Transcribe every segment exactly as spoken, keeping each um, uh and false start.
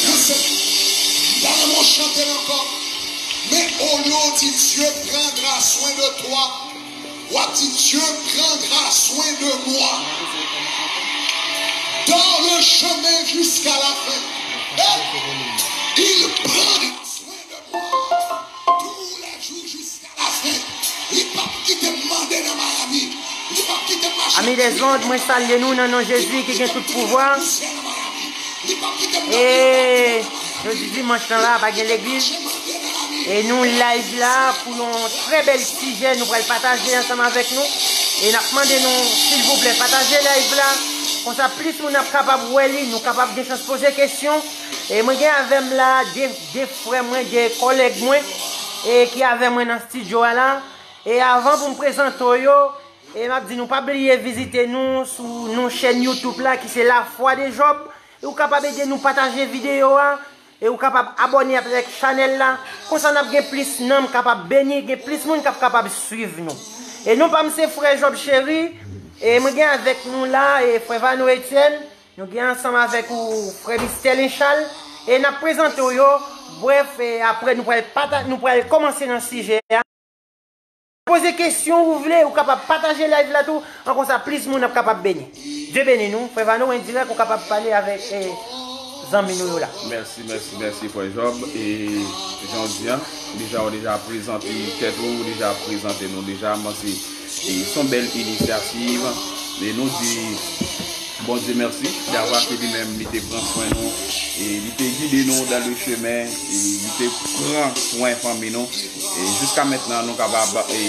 Listen, m ta renmen w chante l ankò. Men olye w di, Dieu prendra soin de toi, w ap di, Dieu prendra soin de moi dans le chemin jusqu'à la fin. Hey! Il prendra soin de moi tous les jours jusqu'à la fin. Li p ap kite m mande nan Miami. Li p ap kite m mache. Ami dèzond, mwen salye nou nan non Jezi ki gen tout pouvwa. E jodi dimanch lan la, pa gen legliz. E nou live la pou yon trè bèl sijè nou pral pataje ansanm avèk nou. E n ap mande nou, silvouplè, pataje live la. Konsa plis moun ap kapab wè li, nou kapab gen chans poze kesyon. E mwen gen avè m la de, de frè mwen, de kòlèg mwen, e ki avè mwen nan estidyo a la. E avan pou m prezante w yo, e m ap di nou pa bliye vizite nou sou nou chèn YouTube la ki se Lafwa de Jòb. E ou kapab ede nou pataje videyo a. E ou kapab abòne avèk chanèl la. Konsa n ap gen plis nanm kapab beni, gen plis moun k ap kapab swiv nou. E non pa m se frè Jòb Cheri. E mwen gen avèk nou la, e frè Vano Etienne. Nou gen ansanm avèk ou frè Mistè Lenchal. E n ap prezante w yo. Brèf, e apre nou pral pata-, nou pral kòmanse nan sijè a. Poze kesyon ou vle, ou kapab pataje live la tou, an konsa plis moun ap kapab beni. Dye beni nou, frè Vano, en dirèk, ou kapab pale avèk, eh, zanmi nou yo la. Mèsi, mèsi, mèsi, frè Jòb. E jan w di a, deja, w deja prezante tèt ou, w deja prezante nou deja. Mwen se, e, se yon bèl inisyativ. Men nou di Bondye mèsi, davwa ke li menm, li te pran swen nou, e li te gide nou dan le chemen, e li te pran swen fanmi nou. E jiska mentnan, nou kapab, e,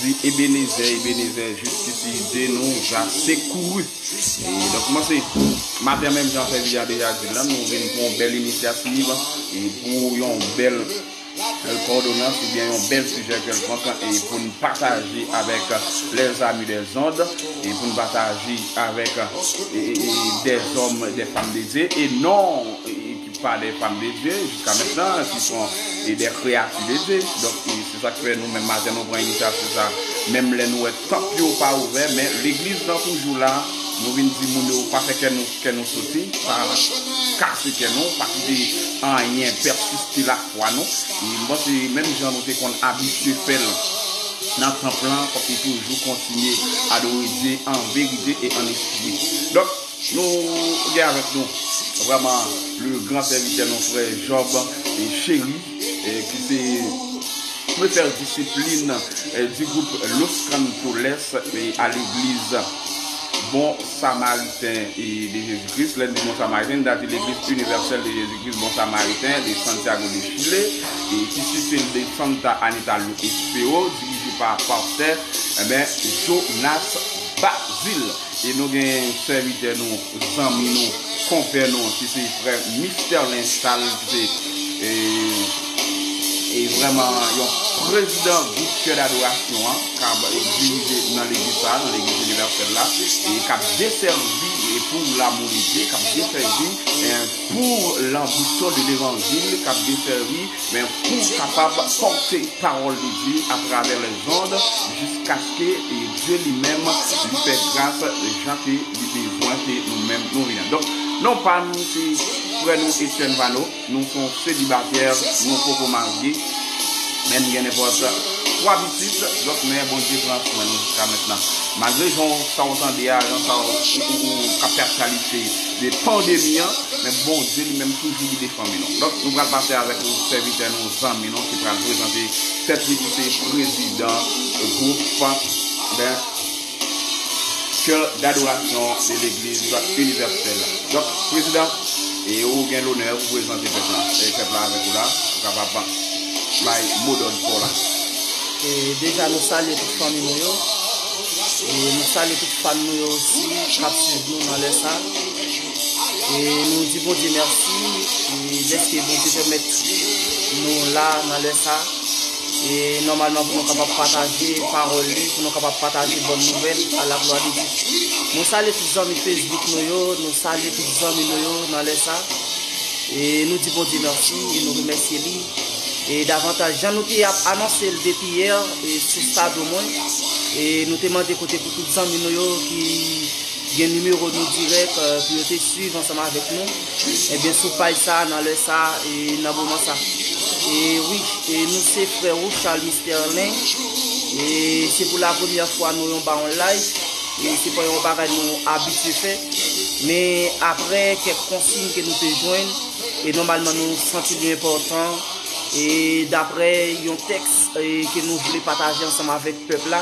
di, Ebenezè, Ebenezè, jusqu'ici, Dieu nous a secourus. E donk, mwen se, maten menm, jan sèvi a deja di l lan, nou vin pou yon bèl inisyativ, e pou yon bèl, e, òdonans, oubyen yon bèl sijè kèlkonk, e pou n pataje avèk lèzami dèzond, e pou n pataje avèk, e, e, e, dèzòm, dèfanm de Dye, e non, e, e, ki pa de fanm de Dye, jiska mentnan, ki son, e, de kreyati de Dye. Donk, e, se sa k fè nou menm maten nou pran inisyativ sa. Menm lè nou wè tanp yo pa ouvè, men legliz lan toujou la. Nou vin di moun yo pa fè kè nou, kè nou soti, pa kase kè nou, pa kite anyen pèsiste lafwa nou. E m panse menm jan nou te konn abitye fè l nan tanp lan, fòk nou toujou kontinye adore Dye an verite e an espri. Donk, nou gen avèk nou vrèman le gran sèvitè nou, frè Jòb, e, Cheri, e, ki se prefè disiplin, e, di gwoup Los Cantores, e, a legliz Bon Samariten, e, de Jezikri. Lè n di Bon Samariten, n ta di Legliz Inivèsèl de Jezikri Bon Samariten de Santiago de Chile, e, ki sitiye de Santa Anita Luis Feo, dirije pa pastè, e ben, Jonas Bazil. E nou gen sèvitè nou, zanmi nou, konpè nou, ki se frè Mistè Lenchal, ki se, e, e vrèman yon prezidan gwoup Kè Dadorasyon an, k ap, e, dirije nan legliz sa, nan legliz inivèsèl la, e k ap desèvi, e, pour l'amour de Dieu, k ap desèvi, e, pour l'ambition de l'évangile, k ap desèvi, men pou kapab pòte pawòl de Dye atravè lèzond, jiskaske, e, Dye li menm, li fè gras jan ke li bezwen ke nou menm nou vin. Donk, non pa m, se frè nou Etienne Vano, nou se yon selibatè, nou poko marye, men m gen nenpòt twa pitit, donk, men Bondye pran swen nou jiska mentnan. Malgre jan sa w tande a, jan sa w, ou, ou, ou k ap fè aktyalite de pandemi an, men Bondye li menm toujou li defann nou. Donk, nou pral pase avèk yon sèvitè nou, zanmi nou, ki pral prezante tèt li, ki se prezidan gwoup, ben, Kè Dadorasyon de Legliz Inivèsèl. Donk, prezidan, e ou gen lonè pou prezante pèp la, e pèp la avèk ou la, ou kapab bay modòd pa w la. E deja nou salye tout fanmi nou yo. E nou salye tout fan nou yo osi k ap swiv nou nan lè sa. E nou di Bondye mèsi e dèske Bondye pèmèt nou la nan lè sa. E nòmalman pou nou kapab pataje pawòl li, pou nou kapab pataje bòn nouvèl à la gloire de Dieu. Nou salye tout zanmi Facebook nou yo, nou salye tout zanmi nou yo nan lè sa. E nou di Bondye mèsi e nou remèsye li. E davantaj, jan nou te ap anonse l depi yè, e sou stado mwen, e nou te mande kote pou tout zanmi nou yo ki gen nimewo nou dirèk, e, pou yo te swiv ansanm avèk nou. Ebyen, sou paj sa, nan lè sa, e nan moman sa. E wi, e nou se frè ou, Charles Misterlin. E se pou la premyè fwa nou yon ba yon live. E se pa yon bagay nou abitye fè. Men aprè kèk konsiy ke nou te jwenn, e nòmalman nou santi li enpòtan. E daprè yon tèks, e, ke nou vle pataje ansanm avèk pèp la,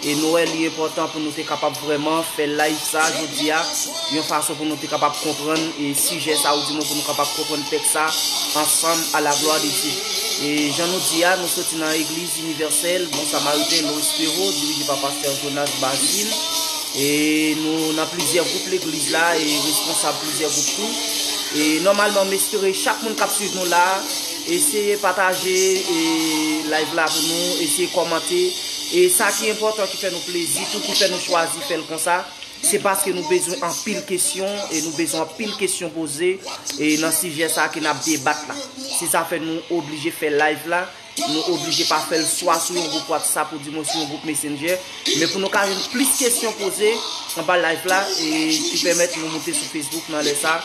e nou wè li enpòtan pou nou te kapab vrèman fè live sa jodi a, yon fason pou nou te kapab konprann, e, sijè sa, oudimwen pou nou kapab konprann tèks sa ansanm à la gloire de Dieu. E jan nou di a, nou soti nan Egliz Inivèsèl Bon Samariten Lois Perreau, dirije pa pastè Jonas Bazile. E nou nan plizyè gwoup legliz la e responsab plizyè gwoup tou. E nòmalman, m espere chak moun k ap swiv nou la, eseye pataje, e, live la pou nou, eseye kòmante. E sa ki enpòtan, ki fè nou plezi tou, ki fè nou chwazi fè l konsa, se paske nou bezwen anpil kesyon, e nou bezwen anpil kesyon poze, e nan sijè sa ke n ap debat la. Se sa fè nou oblije fè live la. Nou oblije pa fè l swa sou yon gwoup WhatsApp oudimwen sou yon gwoup Messenger, men pou nou ka jwenn plis kesyon poze anba live la, e ki pèmèt nou moute sou Facebook nan lè sa,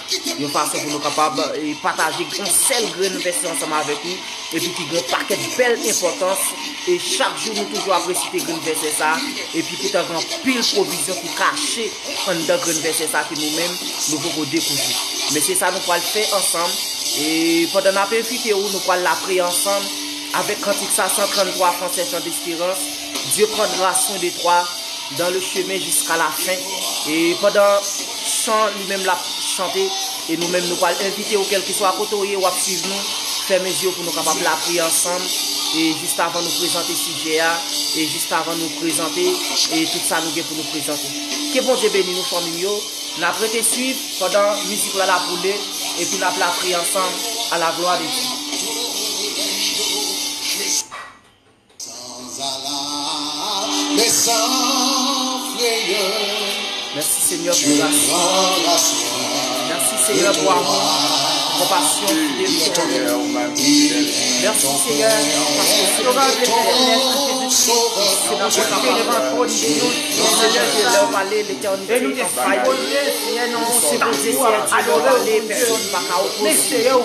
yon fason pou nou kapab, e, pataje yon sèl grenn vèsè ansanm avèk ou, epi ki gen yon pakèt bèl enpòtans, e chak jou nou toujou ap resite grenn vèsè sa, epi poutan gen anpil pwovizyon ki kache anndan grenn vèsè sa ke nou menm, nou poko dekouvri. Men se sa nou pral fè ansanm. E pandan n ap envite w, nou pral lapriyè ansanm avèk kantik sa, san trann twa, Fransè, Chant d'Espérance, Dieu prendra soin de toi dans le chemin jusqu'à la fin. E pandan chan li menm l ap chante, e nou menm nou pral envite w, kèlkeswa kote w ye, w ap swiv nou, fèmen zye w pou nou kapab lapriyè ansanm, e jis avan nou prezante sijè a, e jis avan nou prezante, e tout sa nou gen pou nou prezante. Ke Bondye beni nou, fanmi m yo. N ap rete swiv pandan mizik la, l ap woule, epi n ap lapriyè ansanm à la gloire de Dieu. Mèsi, Senyè, pou gras ou. Mèsi, Senyè, pou amou, konpasyon, fidelite w. Mèsi, Senyè, paske se ou ki te fè lè Jezi Kris, se pou te devan twòn Bondye, Senyè, lè w pale, Letènite anvayi. Ou se Bondye, Senyè, lè w pale, pèsòn pa ka opoze. Nou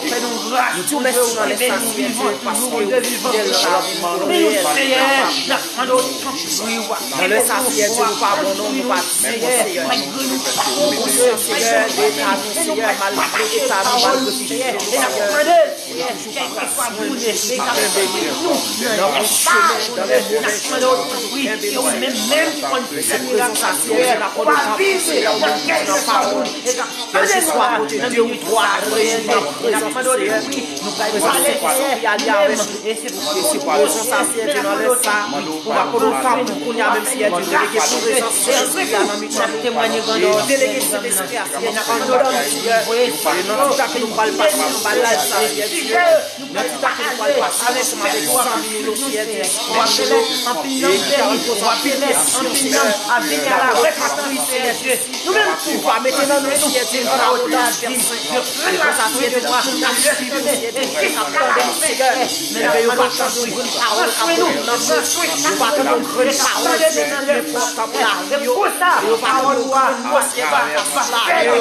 di w mèsi nan lè sa, Senyè Dye, paske ou fidèl nan lavi nou, ou reyèl. Nan lè sa, Senyè Dye, nou pa bon non, nou pa di bon, Senyè. Nou konsyan, Senyè, de eta nou, Senyè, malgre eta nou, malgre difikilte nou, Senyè. Ou toujou pran swen nou, ou toujou kenbe nou nan bon chemen, nan lè move jou, ou toujou kenbe nou, Senyè. E se prezans sa, Senyè Dye, n ap mande w tanpri, Senyè, ou menm ki nan pawòl. Kèlkeswa kote de ou twa reyini nan prezans ou, Senyè, nou prezante sa pou y ale avèk ou. E se prezans sa, Senyè Dye, nan lè sa, ou pa konnen w tanpri kounye a menm, Senyè Dye, delege prezans Sentespri a nan mitan nou. E delege Sentespri a, Senyè Dye, anndan nou, Senyè. E nan ti tan ke nou pral pase anba live sa, Senyè Dye. Nan ti tan ke nou pral pase ansanm avèk zanmi nou yo, Senyè Dye, pwochen nou, e ki ta repoze anpil presyon, Senyè, anpil patri, Senyè Dye. Nou menm tou, pa mete nan nou, Senyè Dye, yon pawòl advèsè. E konsa, Senyè Dye, nou pa tande, Senyè Dye, nou pa tande, Senyè. Enben, yo pa tande yon grenn pawòl k ap reponn nan bouch, yo pa tande yon grenn pawòl, Senyè Dye, ki enpòtan pou lavi yo. E yo pa tande yon grenn mo, Senyè Dye, k ap soulaje yo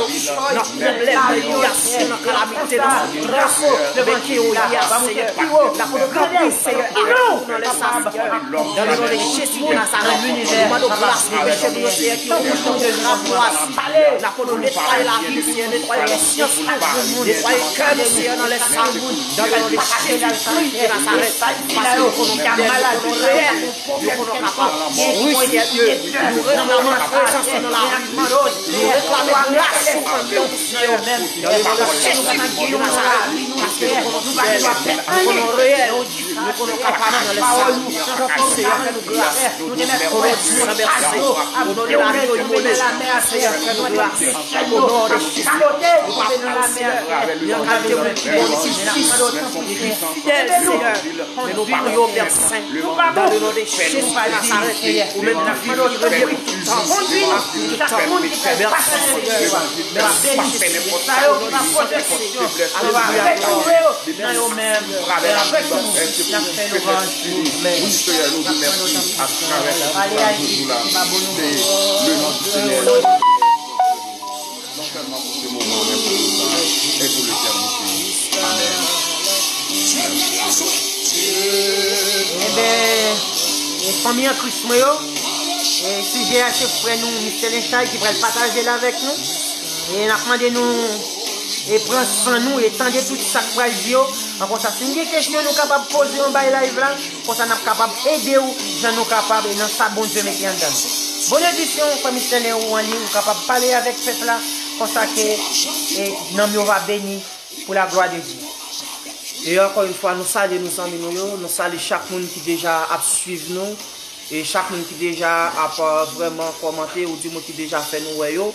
nan pwoblèm, nan ilyasyon, nan kalamite, nan soufrans. Men ke yo ye a, Senyè, n ap ranpli, Senyè, avèk ou nan lè sa, Senyè. Dans le nom de Jésus de Nazareth, nou mande w gras pou peche nou yo, Senyè, ki wouj tankou krab bwaz. N ap mande w netwaye lavi nou, Senyè, netwaye konsyans nou, netwaye kè nou, Senyè, nan lè sa. Dans le nom de Jésus-Christ de Nazareth, paske nou konnen w fidèl, nou konnen w reyèl, nou konnen w kapab. Wi, Senyè Dye, nou reklame prezans ou nan lavi nou. Nou reklame gras ou anndan nou, Senyè. Dans le nom de Jésus-Christ de Nazareth, paske nou konnen w fidèl, nou konnen w reyèl. Nou konnen w kapab nan lè sa. Chante Seyè, fè nou gras. Nou te mèt konnen w di san bèl Seyè. O non de la vi, o non de la mè, Seyè, fè nou gras. O non de Jezi. Nou pa pran Seyè. Yon kalite moun ki bon, ki jis, ki fidèl, Seyè. Men nou pa nou yo, Pè Sen. Dans le nom de Jésus de Nazareth, ou menm ki viv, ki renye pou tout tan, pou tout tan. Mèsi, Seyè. Mèsi, Jezi. Alelouya. Nan yo menm, avèk nou, n ap fè lwanj pou ou menm. N ap fè nou tanpri, Seyè. Ale, ale, pa bon nou. Non sèlman pou se moman, men pou nou, e pou letènite. Amèn. Enben, e fanmi an Kris mwen yo, e sijè a se frè nou, Mistè Lenchay, ki pral pataje l avèk nou. E n ap mande nou, e pran san nou, e tande tout sa k pral di yo. An konsa, si n gen kesyon, nou kapab poze yo anba live la. Konsa n ap kapab ede w jan nou kapab e nan sa Bondye mete anndan nou. Benediksyon, frè Mistè Len ou an li, ou kapab pale avèk pèp la, konsa ke e, nanm yo va beni pour la gloire de Dieu. E ankò yon fwa, nou salye nou zanmi nou yo, nou salye chak moun ki deja ap swiv nou, e chak moun ki deja ap euh, vrèman kòmante, ou di moun ki deja fè nou wè yo.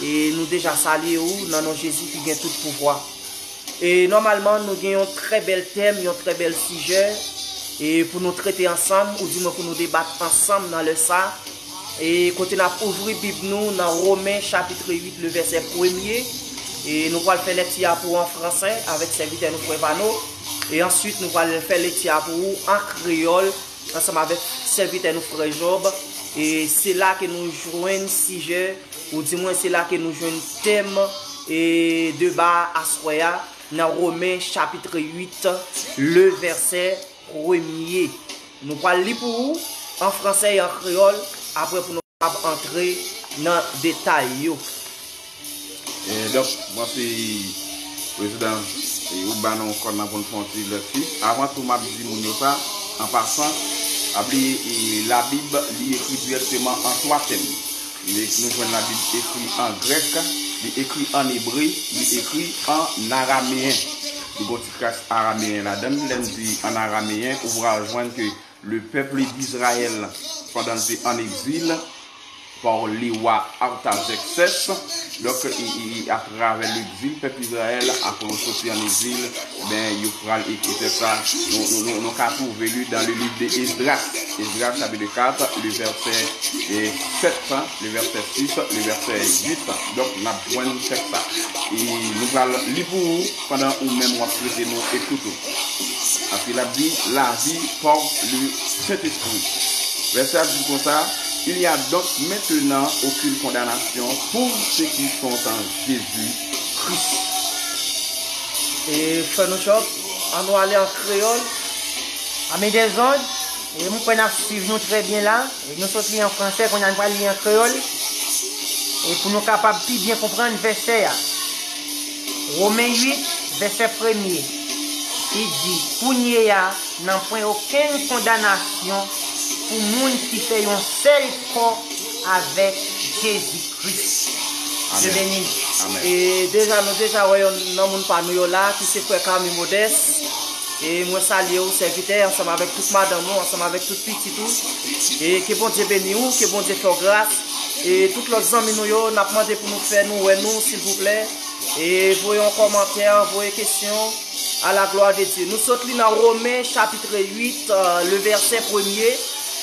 E nou deja salye ou nan non Jezi ki gen tout pouvwa. E nòmalman, nou gen yon trè bèl tèm, yon trè bèl sijè, e pou nou trete ansanm, oudimwen pou nou debat ansanm nan lè sa. E kote n ap ouvri Bib nou nan Women chapit uit, le vèsè premye. E nou pral fè lèkti a pou ou an fransè avèk sèvitè nou frè Vano. E answit, nou pral fè lèkti a pou ou an kreyòl ansanm avèk sèvitè nou frè Jòb. E se la ke nou jwenn sijè, oudimwen se la ke nou jwenn tèm e deba aswè a. Nan Women chapit uit, le vèsè premye. Nou pral li pou ou an fransè e an kreyòl, apre pou nou kapab antre nan detay yo. E donk, mwen se prezidan e Urbanon Kòn nan pou n fè yon ti lèkti. Avan tou, m ap di moun yo sa, an pasan, pa bliye, e Labib, li ekri dirèkteman an twa tèm. Li, nou jwenn Labib ekri an grèk, li ekri an ebre, li ekri an arameyen. Li gon ti kras arameyen ladan l. Lè n di an arameyen, ou pral jwenn ke le peuple d'Israël, pandan l te an egzil, par le roi Artaxerxès, donk, e, e, e atravè legzil, pèp Izrayèl, apre yo soti an egzil, ben, yo pral ekri tèks sa. Nou, nou, nou, nou ka twouve li dans le livre de Esdras. Esdras, chapitre quatre, le verset eh, sept, hein, le verset six, le verset huit. Donk, n ap jwenn tèks sa. E nou pral li pou ou pandan ou menm w ap prete nou ekoute ou. Paske l ap di, la vie par le Saint-Esprit. Vèsè a di konsa, il n'y a donc maintenant aucune condamnation pour ceux qui sont en Jésus-Christ. E frè nou Jòb, an nou ale an kreyòl. Ami des ondes, e m kwè n ap swiv nou trè byen la. E nou sot li an fransè, kounye a n pral li an kreyòl. E pou nou kapab pi byen konprann vèsè a. Women uit, vèsè premye. Li di, kounye a, nan pwen okenn kondanasyon pou moun ki fè yon sèl kò avèk Jezi Kris. Amèn. Beni. Amèn. E deja, nou deja wè yon nan moun pa nou yo la, ki se frè Kami Modès. E mwen salye ou, sèvitè, ansanm avèk tout madanm ou, ansanm avèk tout pitit ou. E ke Bondye beni ou, ke Bondye fè w gras. E tout lòt zanmi nou yo, n ap mande pou nou fè nou wè nou, silvouplè. E voye yon kòmantè, voye kesyon. À la gloire de Dieu. Nou sot li nan Women, chapitre uit, euh, le vèsè premye.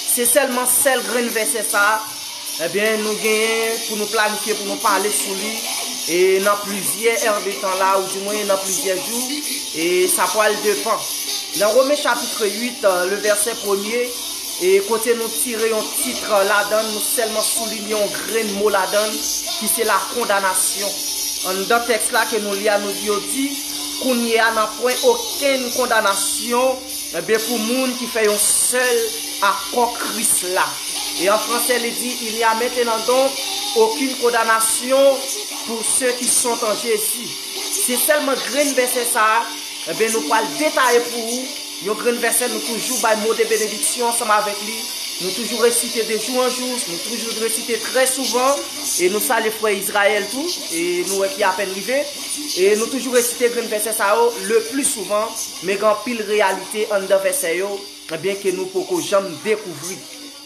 Se sèlman sèl grenn vèsè sa a, ebyen, nou genyen pou nou planifye, pou nou pale sou li, e nan plizyè èdtan la, oudimwen nan plizyè jou, e sa pral depann. Nan Women, chapitre uit, euh, le vèsè premye, e kote nou tire yon tit ladan l, nou sèlman soulinye yon grenn mo ladan l, ki se la kondanasyon. Anndan tèks la ke nou li a, nou yo di, kounye a, nan pwen okenn kondanasyon, enben, pou moun ki fè yon sèl ak kò Kris la. E an fransè, li di, il n'y a maintenant donc aucune condamnation pour ceux qui sont en Jésus. Se sèlman grenn vèsè sa a, enben, nou pral detaye pou ou, Yon grenn vèsè, nou toujou bay mo de benediksyon ansanm avèk li. Nou toujou resite de jou an jou, nou toujou resite trè souvan. E nou salye frè Izrayèl tou, e nou wè ki apèn rive. E nou toujou resite grenn vèsè sa yo le pli souvan, men gen anpil reyalite anndan vèsè yo, ebyen ke nou poko janm dekouvri.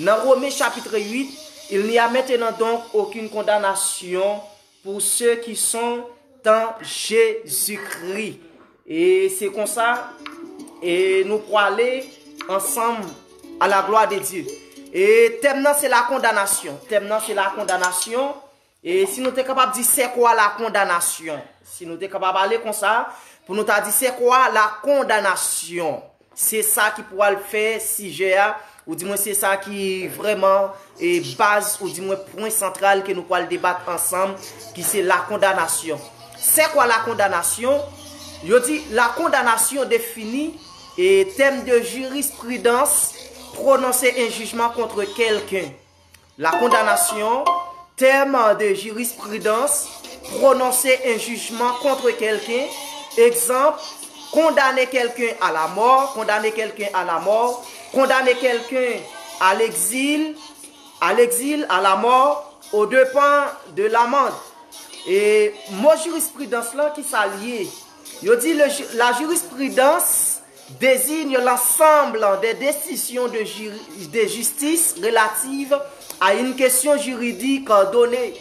Nan Women chapit uit, il n'y a maintenant donc aucune condamnation pour ceux qui sont en Jésus-Christ. E se konsa, e nou prale ansanm à la gloire de Dieu. E tèm nan se la kondanasyon. Tèm nan se la kondanasyon. E si nou te kapab di, c'est quoi la condamnation? Si nou te kapab ale konsa, pou nou ta di, c'est quoi la condamnation? Se sa ki pral fè sijè a, ou di mwen se sa ki vrèman e baz, ou di mwen pwen santral ke nou pral debat ansanm, ki se la kondanasyon. C'est quoi la condamnation? Yo di la kondanasyon defini e tèm de jirisprudans, prononcer un jugement contre quelqu'un. La condamnation, terme de jurisprudence, prononcer un jugement contre quelqu'un. Exemple, condamner quelqu'un à la mort, condamner quelqu'un à la mort, condamner quelqu'un à l'exil, à l'exil, à la mort, au dépens de l'amende. E mo jirisprudans lan ki sa l ye? Yo di le ju- la jurisprudence désigne l'ensemble des décisions de, ju- de justice relatives à une question juridique donnée.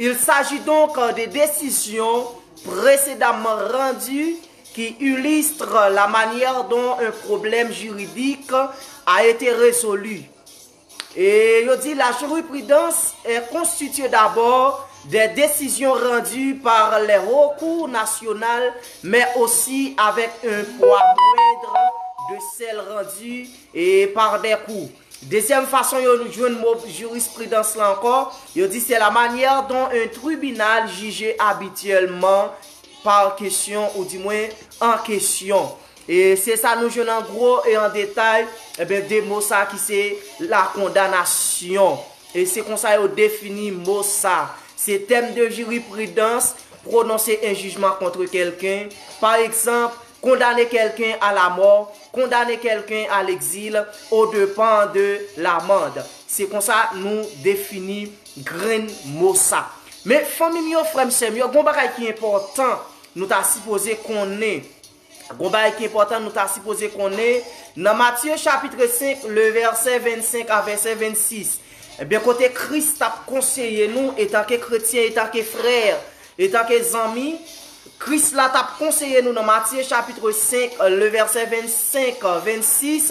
Il s'agit donc des décisions précédemment rendues qui illustrent la manière dont un problème juridique a été résolu. Et yo dit, la jurisprudence est constituée d'abord des décisions rendues par les hauts cours nationales, mais aussi avec un poids moindre de celles rendues et par des cours. Dezyèm fason yo jwenn mo jirisprudans la ankò, yo di c'est la manière dont un tribunal juge habituellement par question, ou di mwen an kesyon. E se sa nou jwenn an gwo e an detay, ebyen, de mo sa ki se la kondanasyon. E se konsa yo defini mo sa. Se terme de jurisprudence, prononcer un jugement contre quelqu'un. Par exemple, condamner quelqu'un à la mort, condamner quelqu'un à l'exil, au dépens de l'amende. Se konsa nou defini grenn mo sa. Men fanmi m yo, frè m, sè m yo, gon bagay ki enpòtan nou ta sipoze konnen. Gon bagay ki enpòtan nou ta sipoze konnen nan Matye chapit senk, le vèsè vennsenk a vèsè vennsis. Ebyen, kote Kris t ap konseye nou, etanke kretyen, etanke frè, etanke zanmi, Kris la t ap konseye nou nan Matye chapit senk, le vèsè vennsenk, vennsis,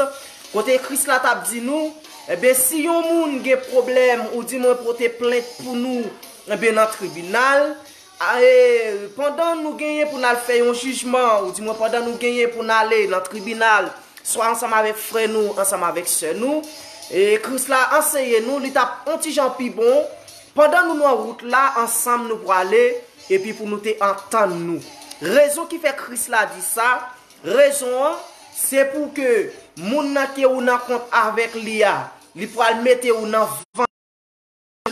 kote Kris la t ap di nou, ebyen, si yon moun gen pwoblèm, ou di mwen pote plent pou nou, ebyen, nan tribinal, a, e, pandan nou genyen pou n al fè yon jijman, ou di mwen pandan nou genyen pou n ale nan tribinal, swa ansanm avèk frè nou, ansanm avèk sè nou, e Kris la anseye nou, li t ap on ti jan pi bon, pandan nou nan wout la, ansanm nou prale, epi pou nou te antann nou. Rezon ki fè Kris la di sa, rezon an, se pou ke moun nan ke ou nan kont avèk li a, li pral mete ou nan van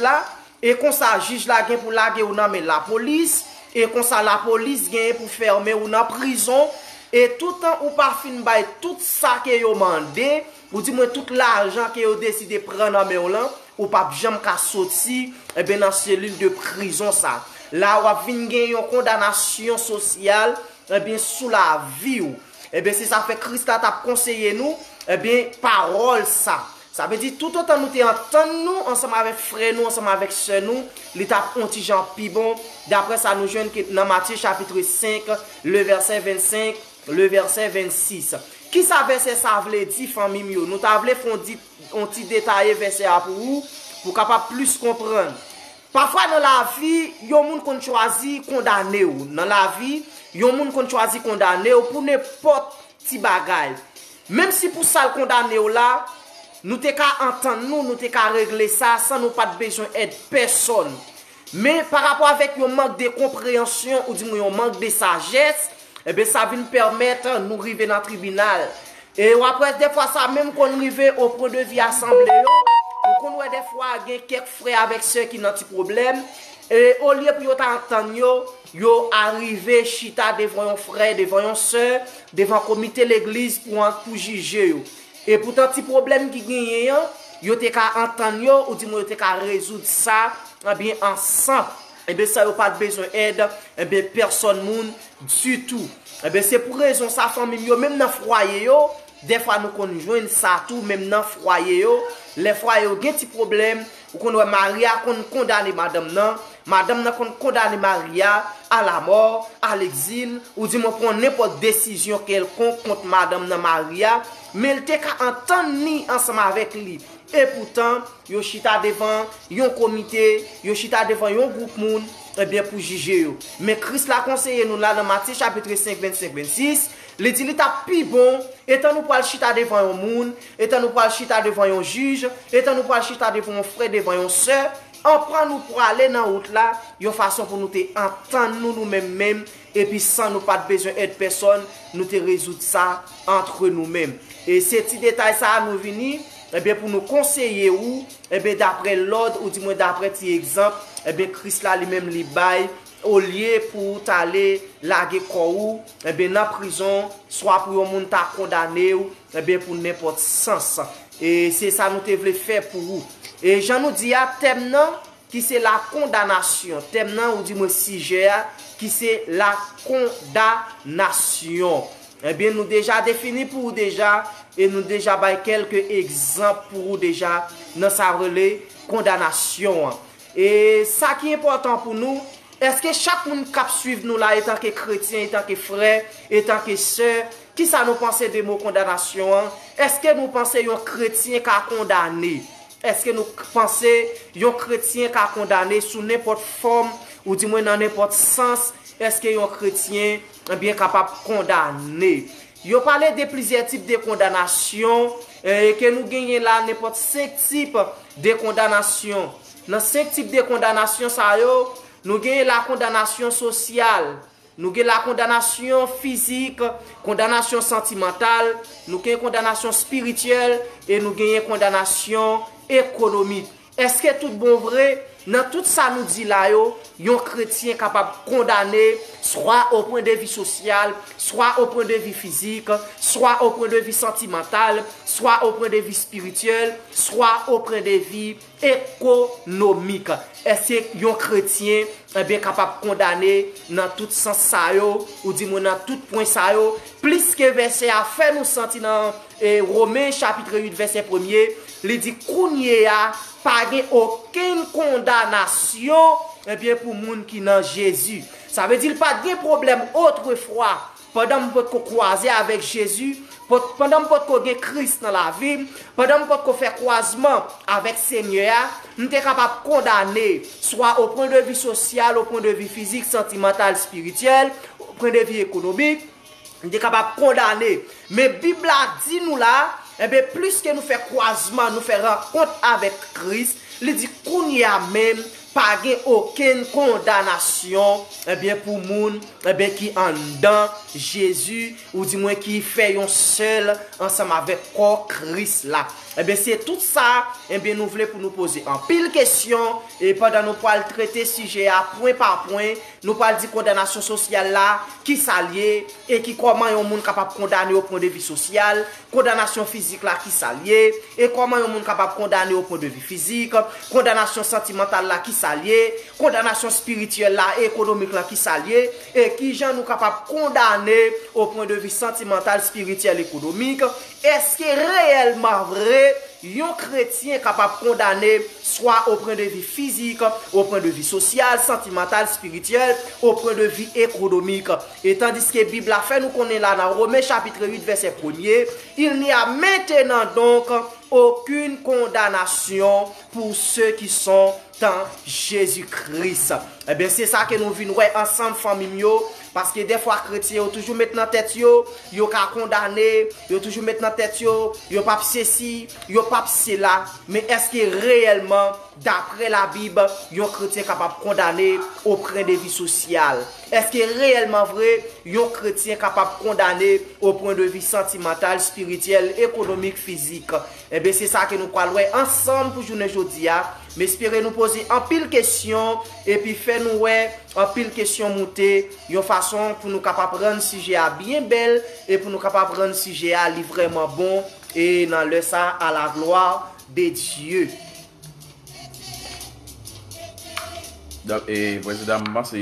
la, e konsa jij la gen pou lage ou nan men lapolis, e konsa lapolis genyen pou fèmen ou nan prizon, e toutan ou pa fin bay tout sa ke yo mande, ou di mwen tout lajan ke yo deside pran nan men w lan, ou p ap janm ka soti, ebyen, nan selil de prizon sa. La w ap vin gen yon kondanasyon sosyal, ebyen, sou lavi w. Ebyen, se sa fè Kris la t ap konseye nou, ebyen, pawòl sa. Sa vle di, toutotan nou te antann nou ansanm avèk frè nou, ansanm avèk sè nou, li t ap on ti jan pi bon, daprè sa nou jwenn ke nan Matye chapit senk, le vèsè vennsenk, le vèsè vennsis. Kisa vèsè sa vle di, fanmi m yo? Nou ta vle fè on di- on ti detaye vèsè a pou ou, pou w kapab plis konprann. Pafwa nan lavi, yon moun konn chwazi kondane w. Nan lavi, yon moun konn chwazi kondane w pou nenpòt ti bagay. Menm si pou sa l kondane w la, nou te ka antann nou, nou te ka regle sa san nou pa t bezwen èd pèsòn. Men, pa rapò avèk yon mank de konpreyansyon, ou di mwen yon mank de sajès, ebyen, sa vin pèmèt nou rive nan tribinal. E w ap wè, dèfwa, sa menm konn rive o pwen de vi asanble yo. Ou konn wè, dèfwa, gen kèk frè avèk sè ki nan ti pwoblèm. E olye pou yo ta antann yo, yo arive chita devan yon frè, devan yon sè, devan komite legliz pou an, pou jije yo. E poutan ti pwoblèm ki genyen an, yo te ka antann yo, oudimwen yo te ka rezoud sa, ebyen, ansanm. Ebyen, san yo pa t bezwen èd, ebyen, pèsòn moun ditou. Ebyen, se pou rezon sa, fanmi m yo, menm nan fwaye yo, dèfwa nou konn jwenn sa tou, menm nan fwaye yo. Lè fwaye yo gen ti pwoblèm, ou konn wè mari a konn kondane madanm nan, madanm nan konn kondane mari a, a lamò, a legzil, oudimwen pran nenpòt desizyon kèlkonk kont madanm nan, mari a, men l te ka antann li ansanm avèk li. Epoutan, yo chita devan yon komite, yo chita devan yon gwoup moun, ebyen, pou jije yo. Men Kris la konseye nou la nan Matye chapit senk, vennsenk, vennsis, li di li t ap pi bon, etan nou pral chita devan yon moun, etan nou pral chita devan yon jij, etan nou pral chita devan yon frè, devan yon sè, anpan nou prale nan wout la, yon fason pou nou te antann nou, nou menm menm, epi san nou pa t bezwen èd pèsòn, nou te rezoud sa antre nou menm. E se ti detay sa a nou vini, ebyen, pou nou konseye ou, ebyen, daprè lòd, oudimwen daprè ti egzanp, ebyen, Kris la li menm li bay, olye pou w t ale lage kò ou, ebyen, nan prizon, swa pou yon moun ta kondane w, ebyen, pou nenpòt sans. E se sa nou te vle fè pou ou. E jan nou di a, tèm nan, ki se la kondanasyon. Tèm nan, oudimwen sijè a, ki se la kondanasyon. Ebyen, nou deja defini pou ou deja, e nou deja bay kèlke egzanp pou ou deja nan sa rele kondanasyon an. E sa ki enpòtan pou nou, èske chak moun k ap swiv nou la, etanke kretyen, etanke frè, etanke sè, kisa nou panse de mo kondanasyon an? Èske nou panse yon kretyen ka kondane? Èske nou k-, panse yon kretyen ka kondane sou nenpòt fòm, oudimwen nan nenpòt sans? Èske yon kretyen, ebyen, kapab kondane? Yo pale de plizyè tip de kondanasyon, e ke nou genyen la, nenpòt senk tip de kondanasyon. Nan senk tip de kondanasyon sa yo, nou genyen la kondanasyon sosyal, nou gen la kondanasyon fizik, kondanasyon santimantal, nou gen kondanasyon espirityèl, e nou genyen kondanasyon ekonomik. Èske tout bon vre, nan tout sa nou di la yo, yon kretyen kapab kondane, swa o pwen de vi sosyal, swa o pwen de vi fizik, swa o pwen de vi santimantal, swa o pwen de vi espirityèl, swa o pwen de vi ekonomik? Èske yon kretyen, ebyen, kapab kondane nan tout sans sa yo, oudimwen nan tout pwen sa yo, plis ke vèsè a fè nou santi nan, e, Women chapit uit vèsè premye, li di, kounye a, pa gen okenn kondanasyon, ebyen, pou moun ki nan Jezi. Sa vle di l pa t gen pwoblèm otrefwa, pandan m potko kwaze avèk Jezi, pot-, pandan m potko gen Kris nan lavi m, pandan m potko fè kwazman avèk Senyè a, m te kapab kondane, swa o pwen de vi sosyal, o pwen de vi fizik, santimantal, espirityèl, o pwen de vi ekonomik, m te kapab kondane. Men Bib la di nou la, enben, plis ke nou fè kwazman, nou fè rankont avèk Kris, li di kounye a menm, pa gen okenn kondanasyon, enben, pou moun, enben, ki anndan Jezi, oudimwen ki fè yon sèl ansanm avèk kò Kris la. Enben, se tout sa, enben, nou vle pou nou poze anpil kesyon, e pandan nou pral trete sijè a pwen pa pwen, nou pral di kondanasyon sosyal la, kisa l ye, e ki kòman yon moun kapab kondane o pwen de vi sosyal, kondanasyon fizik la, kisa l ye, e kòman yon moun kapab kondane o pwen de vi fizik, kondanasyon santimantal la, kisa l ye, kondanasyon espirityèl la, ekonomik la, kisa l ye, e kijan nou kapab kondane o pwen de vi santimantal, espirityèl, ekonomik? Èske reyèlman vre yon kretyen kapab kondane swa o pwen de vi fizik, o pwen de vi sosyal, santimantal, espirityèl, o pwen de vi ekonomik? E tandiske Bib la fè nou konnen la nan Women chapit uit vèsè premye, il n'y a maintenant donc aucune condamnation pour ceux qui sont en Jésus-Christ. Ebyen, se sa ke nou vin wè ansanm, fanmi m yo, paske dèfwa kretyen yo toujou met nan tèt yo, yo ka kondane, yo toujou met nan tèt yo, yo p ap sesi, yo p ap sela. Men èske reyèlman Daprè Labib, yon kretyen kapab kondane au point de vue social? Èske reyèlman vre, yon kretyen kapab kondane au point de vue santimantal, espirityèl, ekonomik, fizik? Enben, se sa ke nou pral wè ansanm pou jounen jodi a. M espere nou poze anpil kesyon, epi fè nou wè anpil kesyon moute, yon fason pou nou kapab rann sijè a byen bèl, e pou nou kapab rann sijè a li vrèman bon, e nan lè sa, à la gloire de Dieu. Donk, e, Prezidan, m panse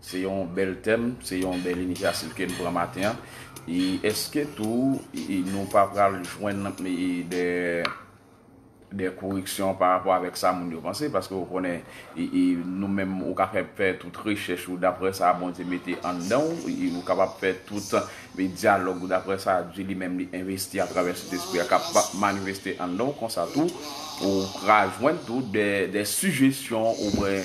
se yon bèl tèm, se yon bèl inisyativ ke n pran maten an. E èske tou, e, nou pa pral jwenn, e, de, de koreksyon pa rapò avèk sa moun yo panse? Paske ou konnen, e, e, nou menm, ou ka fè, fè tout rechèch ou daprè sa Bondye mete anndan w, e, ou kapab fè tout men dyalòg ou daprè sa Dye li menm li envesti atravè Sentespri a k ap manifeste anndan w, konsa tou, ou pral jwenn tou de, de sijesyon oubyen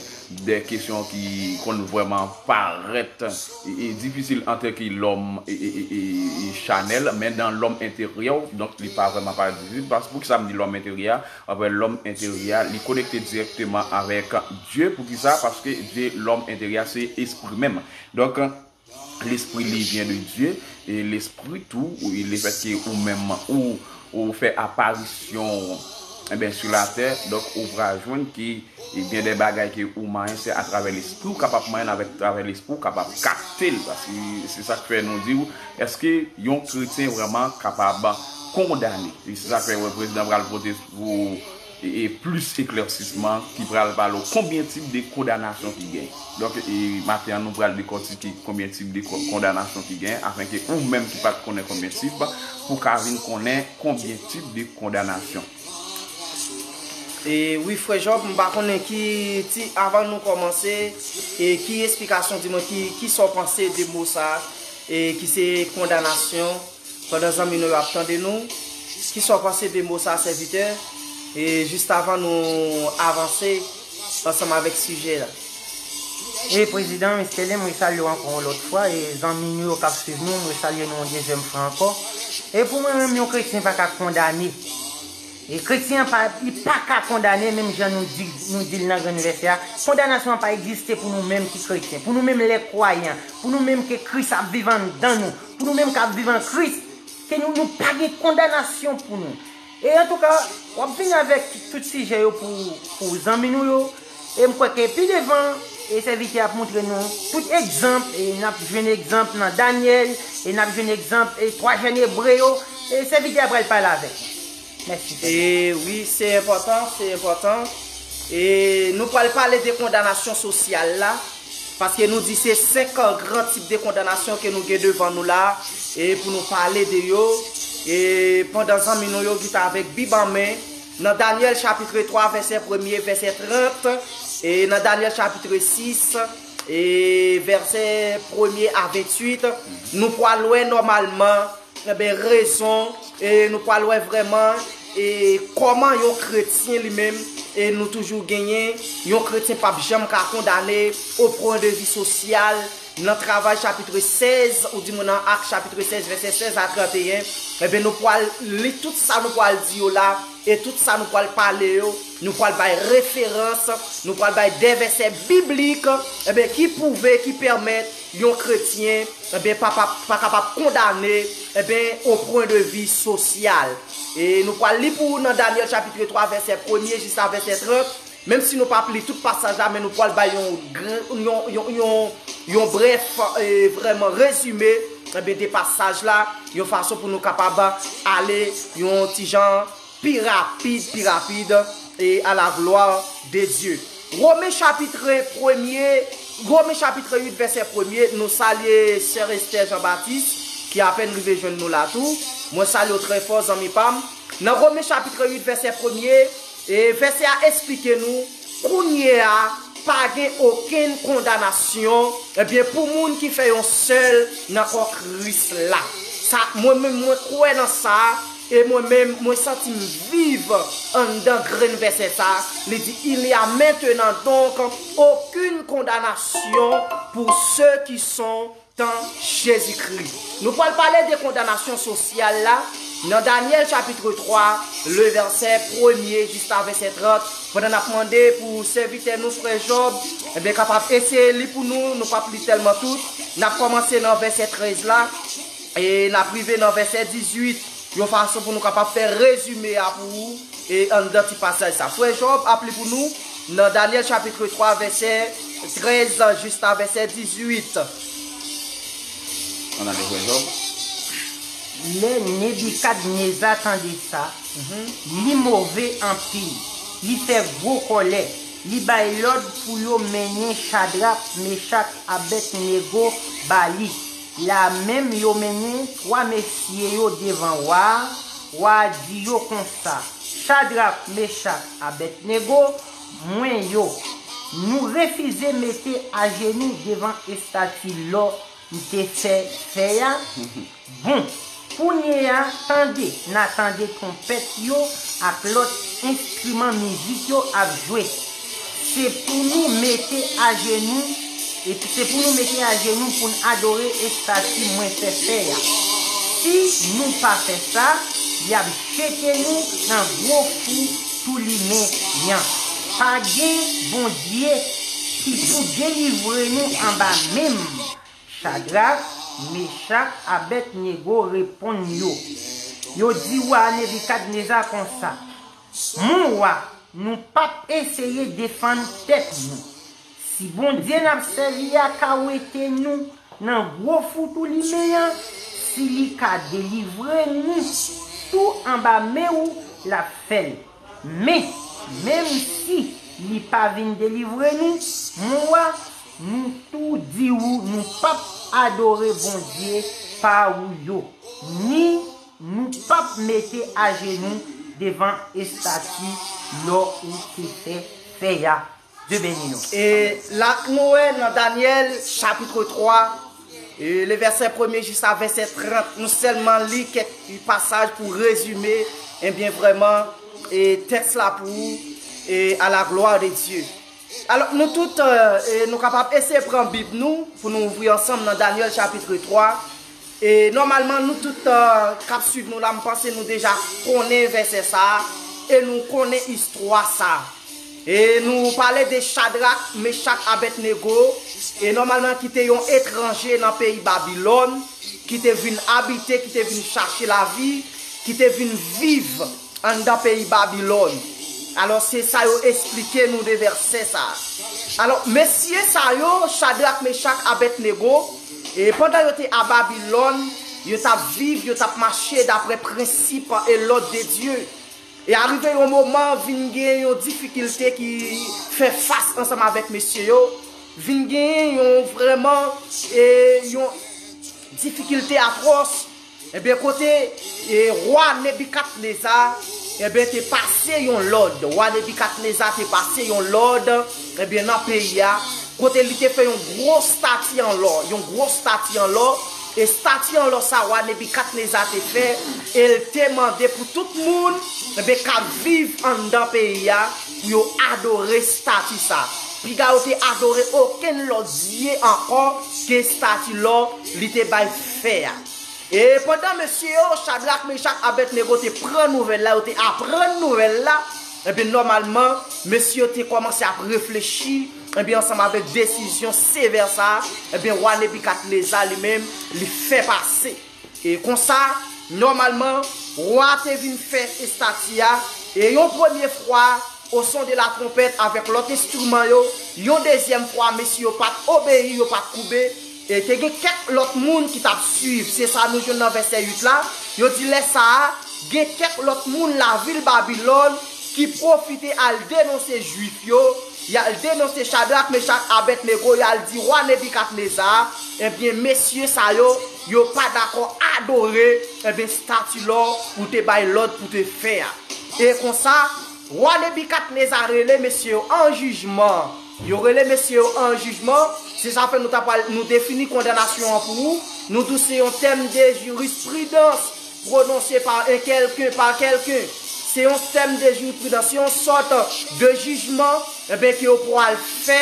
de kesyon ki konn vrèman parèt e, e difisil antanke lòm e, e, e, e, e chanèl, men nan lòm enteryè, donk li pa vrèman parèt difisil. Paske poukisa m di lòm enteryè? Anfèt, lòm enteryè, li konekte dirèkteman avèk Dye. Poukisa? Paske Dye, lòm enteryè, se espri menm. Donk, lespri li vyen de Dye, e lespri tou, e lefètke ou menm ou, ou fè aparisyon, enben, sou latè, donk ou pral jwenn ke, e gen de bagay ke ou manyen, se atravè lespri ou kapab manyen l, avèk travè lespri ou kapab kapte l, paske se sa k fè nou di w, èske yon kretyen vrèman kapab kondane? E se sa k fè, wè, prezidan pral pote pou e, e plis eklèsisman ki pral pale w konbyen tip de kondanasyon ki genyen. Donk, e, maten an, nou pral dekòtike konbyen tip de ko- kondanasyon ki genyen, afenke ou menm ki pa t konnen konbyen tip, pou ka vin konnen konbyen tip de kondanasyon. E wi, frè Jòb, m pa konnen ki ti, avan nou kòmanse, e ki esplikasyon, di mwen ki, ki sa w panse de mo sa, e ki se kondanasyon, pandan zanmi nou yo ap tande nou, ki sa w panse de mo sa, sèvitè, e jis avan nou avanse ansanm avèk sijè la? E prezidan, Mister Lee, mwen salye w ankò yon lòt fwa, e zanmi nou yo k ap swiv nou, mwen salye nou yon dezyèm fwa ankò. E pou mwen menm, yon kretyen pa ka kondane. E kretyen an pa, li pa ka kondane, menm jan nou di, nou di l nan grenn vèsè a. Kondanasyon an pa egziste pou nou menm ki kretyen, pou nou menm lè kwayan, pou nou menm ke Kris ap viv anndan nou, pou nou menm k ap viv an Kris, ke nou, nou pa gen kondanasyon pou nou. E antouka, w ap vini avèk tout sijè yo pou, pou zanmi nou yo. E m kwè ke pi devan, e sèvitè ap montre nou tout egzanp, e n ap jwenn egzanp nan Danyèl, e n ap jwenn egzanp, e twa jèn Ebre yo, e sèvitè a pral pale avèk nou. Mèsi. E wi, se enpòtan, se enpòtan. E nou pral pale de kondanasyon sosyal la, paske nou di se senk gran tip de kondanasyon ke nou gen devan nou la, e pou nou pale de yo. E pandan zanmi nou yo ki t avèk Bib an men, nan Danyèl chapit twa, vèsè premye, vèsè trant, e nan Danyèl chapit sis, e vèsè premye a venntuit, nou pral wè nòmalman, enben, rezon, e nou pral wè vrèman, e kòman yon kretyen li menm, e nou toujou genyen, yon kretyen p ap janm ka kondane, au point de vue social, nan Travay chapit sèz, ou di mwen nan Ak chapit sèz, vèsè sèz a tranteyen, enben, nou pral li tout sa nou pral di yo la, e tout sa nou pral pale yo, nou pral bay referans, nou pral bay de vèsè biblik, enben, ki pwouve, ki pèmèt yon kretyen, enben, pa, pa, pa kapab kondane, enben, au point de vue social. E nou pral li pou ou nan Danyèl chapit twa, vèsè premye jis a vèsè trant. Menm si nou p ap li tout pasaj la, men nou pral bay yon, gr- yon, yon, yon, yon brèf, e, vrèman rezime, enben, de pasaj la, yon fason pou nou kapab ale yon ti jan pi rapid, pi rapid, e à la gloire de Dieu. Women chapit premye, Women chapit uit, vèsè premye, nou salye sè Esther Jean Baptiste, ki apèn rive jwenn nou la tou. Mwen salye w trè fò, zanmi pa m. Nan Women chapit uit, vèsè premye, e vèsè a esplike nou, kounye a, pa gen okenn kondanasyon, ebyen, pou moun ki fè yon sèl nan kò Kris la. Sa, mwen menm, mwen kwè nan sa, e mwen menm, mwen santi m viv anndan grenn vèsè sa. Li di, il n'y a maintenant donc aucune condamnation pour ceux qui sont en Jésus-Christ. Nou pral pale de kondanasyon sosyal la, Nan Danyèl chapit twa, le vèsè premye jiska vèsè trant, pandan n ap mande pou sèvitè nou, frè Jòb, ebyen, kapab eseye li pou nou, nou p ap li tèlman tout, n ap kòmanse nan vèsè trèz la, e n ap rive nan vèsè dizuit, yon fason pou nou kapab fè rezime a pou ou, e anndan ti pasaj sa. Frè Jòb ap li pou nou nan Danyèl chapit twa, vèsè trèz jiska vèsè dizuit. Ann ale, frè Jòb. Lè Nebikadneza tande sa, li move anpil, li fè gwo kòlè, li bay lòd pou yo mennen Chadrak, Mechak, Abèdnego ba li. Lamenm, yo mennen twa mesye yo devan wa a. Wa a di yo konsa, Chadrak, Mechak, Abèdnego, mwen yo, nou refize mete ajenou devan estati lò m te fè fè a. Bon, kounye a, tande, n a tande twonpèt yo ak lòt enstriman mizik yo ap jwe. Se pou nou mete ajenou, epi se pou nou mete ajenou pou n adore estati mwen fè fè a. Si nou pa fè sa, y ap jete nou nan gwo fou tou limen an. Pa gen Bondye ki pou delivre nou anba men m. Chadrak, Mechak, Abèdnego reponn yo. Yo di wa Nebikadneza konsa, Mon wa, nou p ap eseye defann tèt nou. Si Bondye n ap sèvi a ka wete nou nan gwo fou tou limen an, si li ka delivre nou tou anba men ou, l ap fè l. Men, menm si li pa vin delivre nou, mon wa, nou tou di ou nou p ap adore bondye pa ou yo, ni nou p ap mete ajenou devan estati lò ou te fè fè a. Dye beni nou. E la nou wè nan Danyèl chapit twa, e le vèsè premye jiska vèsè trant, nou sèlman li kèk pasaj pou rezime, ebyen vrèman, e tèks la pou ou, e à la gloire de Dieu. Alò, nou tout, e, nou kapab eseye pran Bib nou pou nou ouvri ansanm nan Danyèl chapit twa. E nòmalman, nou tout, e, k ap swiv nou la, m panse nou deja konnen vèsè sa a, e nou konnen istwa sa a. E nou pale de Chadrak, Mechak, Abèdnego, e nòmalman ki te yon etranje nan peyi Babilòn, ki te vin abite, ki te vin chache lavi, ki te vin viv anndan peyi Babilòn. Alò, se sa yo esplike nou de vèsè sa a. Alò, mesye sa yo, Chadrak, Mechak, Abèdnego, e pandan yo te a Babilòn, yo t ap viv, yo t ap mache daprè prensip e lòd de Dye. E arive yon moman, vin gen yon difikilte ki fè fas ansanm avèk mesye yo. Vin gen yon vrèman, e, yon difikilte atwòs. Ebyen, kote, e, wa Nebikadneza, ebyen, te pase yon lòd. Wa Nebikadneza te pase yon lòd, ebyen, nan peyi a, kote li te fè yon gwo stati an lò, yon gwo stati an lò, e stati an lò sa wa Nebikadneza te fè, e l te mande pou tout moun, ebyen, k ap viv anndan peyi a, pou yo adore stati sa. Piga yo te adore okenn lòt dye ankò ke stati lò li te bay fè a. E pandan mesye yo, Chadrak, Mechak, Abèdnego te pran nouvèl la, yo te aprann nouvèl la, ebyen, nòmalman, mesye yo te kòmanse ap reflechi, ebyen, ansanm avèk desizyon sevè sa a, ebyen, wa Nebikadneza li menm, li fè pase. E konsa, nòmalman, wa te vin fè estati a, e yon premye fwa, au son de la trompette, avèk lòt enstriman yo, yon dezyèm fwa, mesye yo pa t obeyi, yo pa t koube, e te gen kèk lòt moun ki t ap swiv. Se sa nou jwenn nan vèsè uit la. Yo di lè sa a, gen kèk lòt moun lavil Babilòn ki pwofite al denonse Jwif yo, y al denonse Chadrak, Mechak, Abèdnego, y al di wa Nebikadneza, ebyen, mesye sa yo, yo pa dakò adore, ebyen, stati lò ou te bay lòd pou te fè a. E konsa, wa Nebikadneza rele mesye yo an jijman. Yo rele mesye yo an jijman, se sa fè nou ta pral, nou defini kondanasyon an pou ou, nou di w se yon tèm de jirisprudans pwononse pa un quelqu'un, pa kèlken. Se yon tèm de jirisprudans, se yon sòt de jijman, ebyen, ke yo pral fè,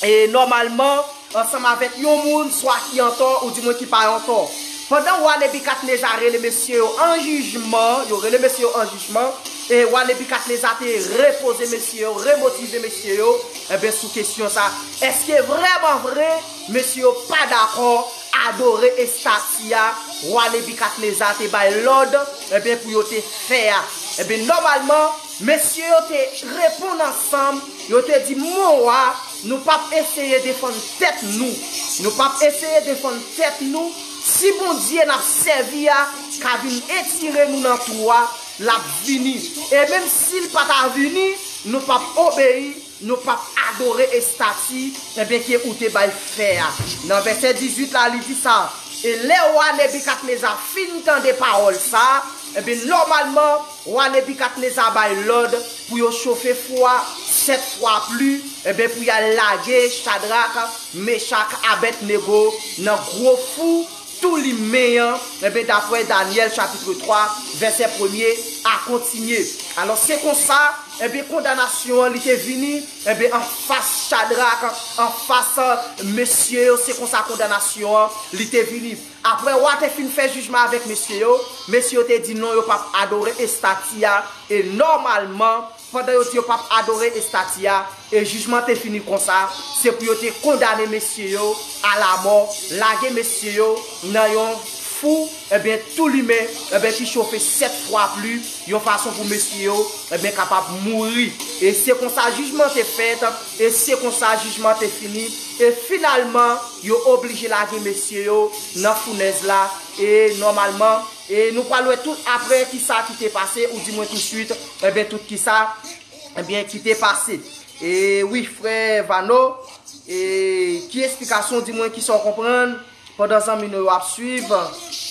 e nòmalman, ansanm avèk yon moun, swa ki antò, oudimwen ki pa antò. Pandan wa Nebikadneza rele mesye yo an jijman, yo rele mesye yo an jijman, e wa Nebikadneza te repoze mesye yo, remotive mesye yo, enben sou kesyon sa, èske vrèman vre, mesye yo pa dakò adore estati a, wa Nebikadneza te bay lòd, enben pou yo te fè a? Enben nòmalman, mesye yo te reponn ansanm, yo te di, mon wa, nou p ap eseye defann tèt nou. Nou p ap eseye defann tèt nou. Si Bondye n ap sèvi a ka vin etire nou nan twou a, l ap vini. E menm si l pa ta vini, nou p ap obeyi, nou p ap adore estati, enben ke ou te bay fè a. Nan vèsè dizuit la, li di sa, e lè wa Nebikadneza fin tande pawòl sa, enben nòmalman, wa Nebikadneza bay lòd pou yo chofe fou a sèt fwa pli, enben pou y al lage Chadrak, Mechak, Abèdnego nan gwo fou tou limen an, enben daprè Danyèl chapit twa, vèsè premye a kontinye. Alò se konsa, enben kondanasyon an li te vini, enben anfas Chadrak, anfas mesye yo, se konsa kondanasyon an li te vini. Apre wa te fin fè jijman avèk mesye yo, mesye yo te di non, yo p ap adore estati a, e nòmalman, pandan yo di yo p ap adore estati a, e jijman te fini konsa, se pou yo te kondane mesye yo alamò, lage mesye yo nan yon fou, enben tou limen, enben ki chofe sèt fwa pli, yon fason pou mesye yo, enben kapab mouri. E se konsa jijman te fèt, e se konsa jijman te fini, e finalman, yo oblije lage mesye yo nan founèz la, e nòmalman, e nou pral wè tout apre kisa ki te pase, ou di mwen touswit, enben tout kisa, enben ki te pase. E wi, frè Vano, e ki esplikasyon, di mwen kisa w konprann pandan zanmi nou yo ap swiv,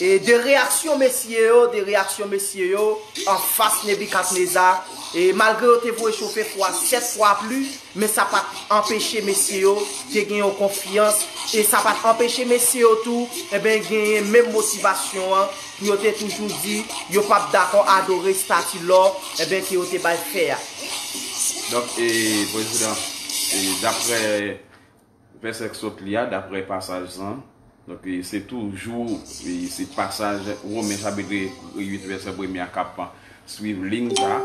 e de reyaksyon mesye yo, de reyaksyon mesye yo anfas Nebikadneza, e malgre yo te voye chofe fou a sèt fwa pli, men sa pa t anpeche mesye yo te gen yon konfyans, e sa pa t anpeche mesye yo tou, enben, genyen menm motivasyon an, pou yo te toujou di, yo p ap dakò adore estati lò, enben, ke yo te bay fè a. Donk, e, prezidan, e, daprè vèsè k sot li a, daprè pasaj lan, donk, e, se toujou, e, se pasaj Women chapit uit vèsè premye a k ap swiv liy sa.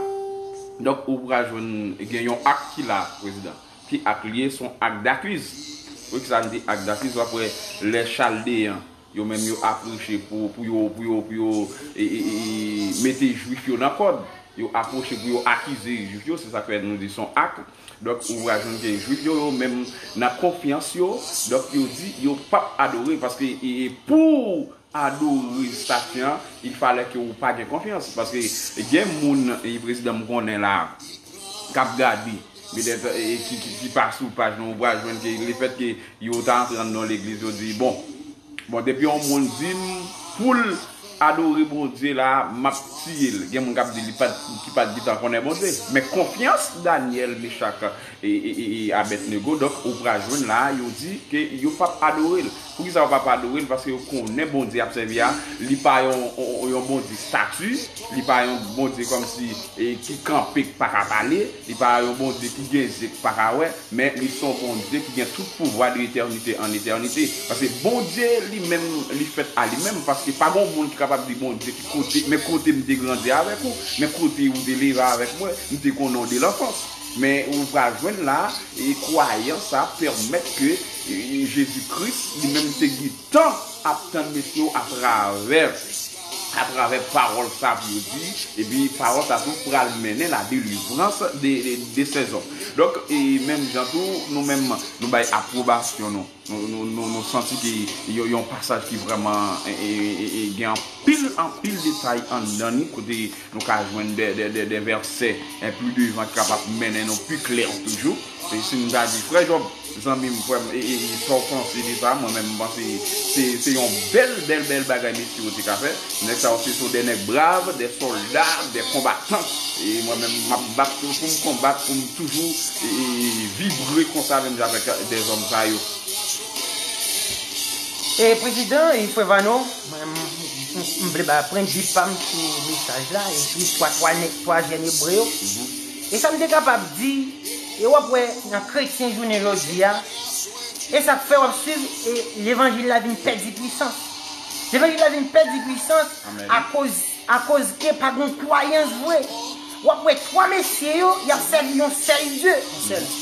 Donk, ou pral jwenn gen yon ak ki la, prezidan. Ki ak li ye? Se yon ak dakiz. Wi, ki sa n di ak dakiz? W ap wè lè Chaldeyen yo menm yo apwoche pou, pou yo, pou yo, pou yo e, e, e, mete Jwif yo nan kòd. Yo apwoche pou yo akize Jwif yo, se sa k fè nou di se yon ak. Donk, ou pral jwenn ke Jwif yo, yo menm nan konfyans yo, donk yo di yo p ap adore, paske e, e, pou adore estati an, il fallait que ou pa gen konfyans. Paske gen moun, e, prezidan m konnen la, k ap gade, petèt, e, ki, ki, ki pa sou paj nou, ou pral jwenn ke lefèt ke yo ta antre anndan yon legliz, yo di, bon, bon, depi yon moun di m pou l adore Bondye la, m ap tiye l. Gen moun k ap di li pa t, ki pa t gentan konnen Bondye. Men konfyans Danyèl, Mechak, e, e, e, e Abèdnego, donk, ou pral jwenn la, yo di ke yo p ap adore l. Poukisa yo p ap adore l? Paske yo konnen Bondye y ap sèvi a, li pa yon, yon, yon Bondye estati, li pa yon Bondye kòmsi, e, ki kanpe, k pa ka pale, li pa yon Bondye ki gen zye, k pa ka wè, men li se yon Bondye ki gen tout pouvwa de etènite an etènite. Paske Bondye li menm, li fèt a li menm, paske pa gen yon moun ki kapab di Bondye ki kote, men kote m te grandi avèk ou, men kote ou te leve avèk mwen, m te konnen w de lanfans. Men ou pral jwenn la, e kwayans sa pèmèt ke, e, Jezi Kris li menm te gentan ap tann mesye yo atravè, atravè pawòl sa pou yo di, epi pawòl sa tou pral mennen la delivrans de, de, de sèzòm. Donk, e menm jan tou, nou menm, nou bay apwobasyon nou. Nou, nou, nou, nou santi ke yon, yon pasaj ki vrèman, e, e, e, e, gen anpil, anpil detay anndan li, kote nou ka jwenn de, de, de, de vèsè, e, pli devan ki kapab mennen nou pi klè toujou. E si m ta di, frè Jòb, zanmi m, frè m, e, e, e, sa w panse de sa? Mwen menm, m panse se, se yon bèl, bèl, bèl bagay mesye yo te ka fè. Nèg sa yo se, se de nèg brav, de sòlda, de konbatan. E mwen menm, m ap bat pou, pou m konbat, pou m toujou, e, e, vibre konsa, menm jan avèk de zòm sa yo. E prezidan, e frè Vano, mwen, m, m, m vle ba pran bit pa m sou mesaj la, e istwa twa nèg, twa jèn ebre yo. E sa m te kapab di, e w ap wè nan kretyen jounen jodi a, e sa k fè w ap swiv, e levanjil la vin pèdi pwisans. Levanjil la vin pèdi pwisans akoz, akoz ke pa gen kwayans vre. W ap wè twa mesye yo, y ap sèvi yon sèl Dye.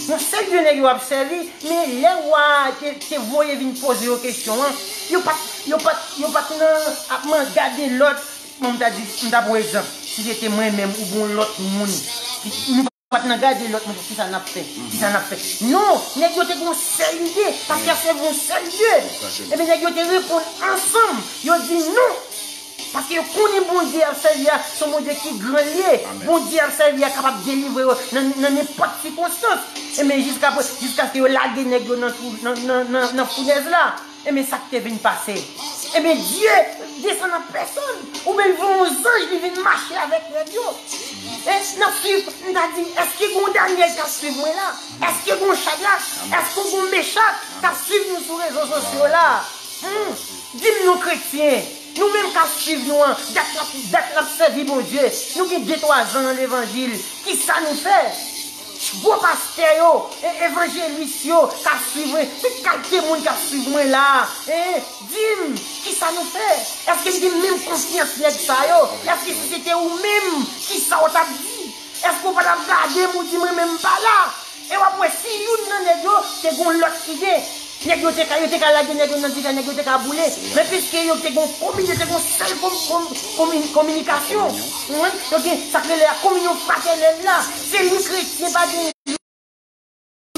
Yon sèl Dye nèg yo ap sèvi, men lè wa a te, te voye vin poze yo kesyon an, yo pa t, yo pa t, yo pa t nan ap man gade lòt. Bon, m ta di, m ta pran egzanp, si se te mwen menm oubyen yon lòt moun, ki, nou pa t nan gade lòt moun, kisa n ap fè? Kisa n ap fè? Non, nèg yo te gen yon sèl ide, paske y ap sèvi yon sèl Dye. Ebyen, nèg yo te reponn ansanm, yo di non. Paske yo konnen Bondye y ap sèvi a, se yon Bondye ki gran li ye. Bondye y ap sèvi a kapab delivre yo nan, nan nenpòt sikonstans. Ebyen, jiska pre-, jiskaske yo lage nèg yo nan twou, nan, nan, nan, nan founèz la. Ebyen, sa k te vin pase? Ebyen, Dye desann an pèsòn, oubyen l voye yon zanj, li vin mache avèk nèg yo. E n ap swiv, m ta di, èske gen yon Danyèl k ap swiv mwen la? Èske gen yon Chadrak? Èske gen yon Mechak k ap swiv nou sou rezo sosyo la? Hmm. Di m non, kretyen, nou menm k ap swiv nou an, dat n ap, dat n ap sèvi Bondye, nou gen de twa zan nan levanjil, kisa nou fè? Gwo pastè yo, e, evanjelis yo k ap swiv mwen, tout kalite moun k ap swiv mwen la a, e, di m, kisa nou fè? Èske n gen menm konfyans nèg sa yo? Èske si se te ou menm, kisa w t ap di? Èske w pa t ap gade m, ou di mwen menm m pa la? E w ap wè si youn nan nèg yo te gen yon lòt ide, nèg yo te ka, yo te ka lage nèg yo nan dife, nèg yo te ka boule. Men piske yo te gen yon komi-, yo te gen yon sèl kom-, kom-, komi-, kominikasyon, ou konprann? Yo gen sa k rele la kominyon fratènèl la. Se li kretyen pa gen,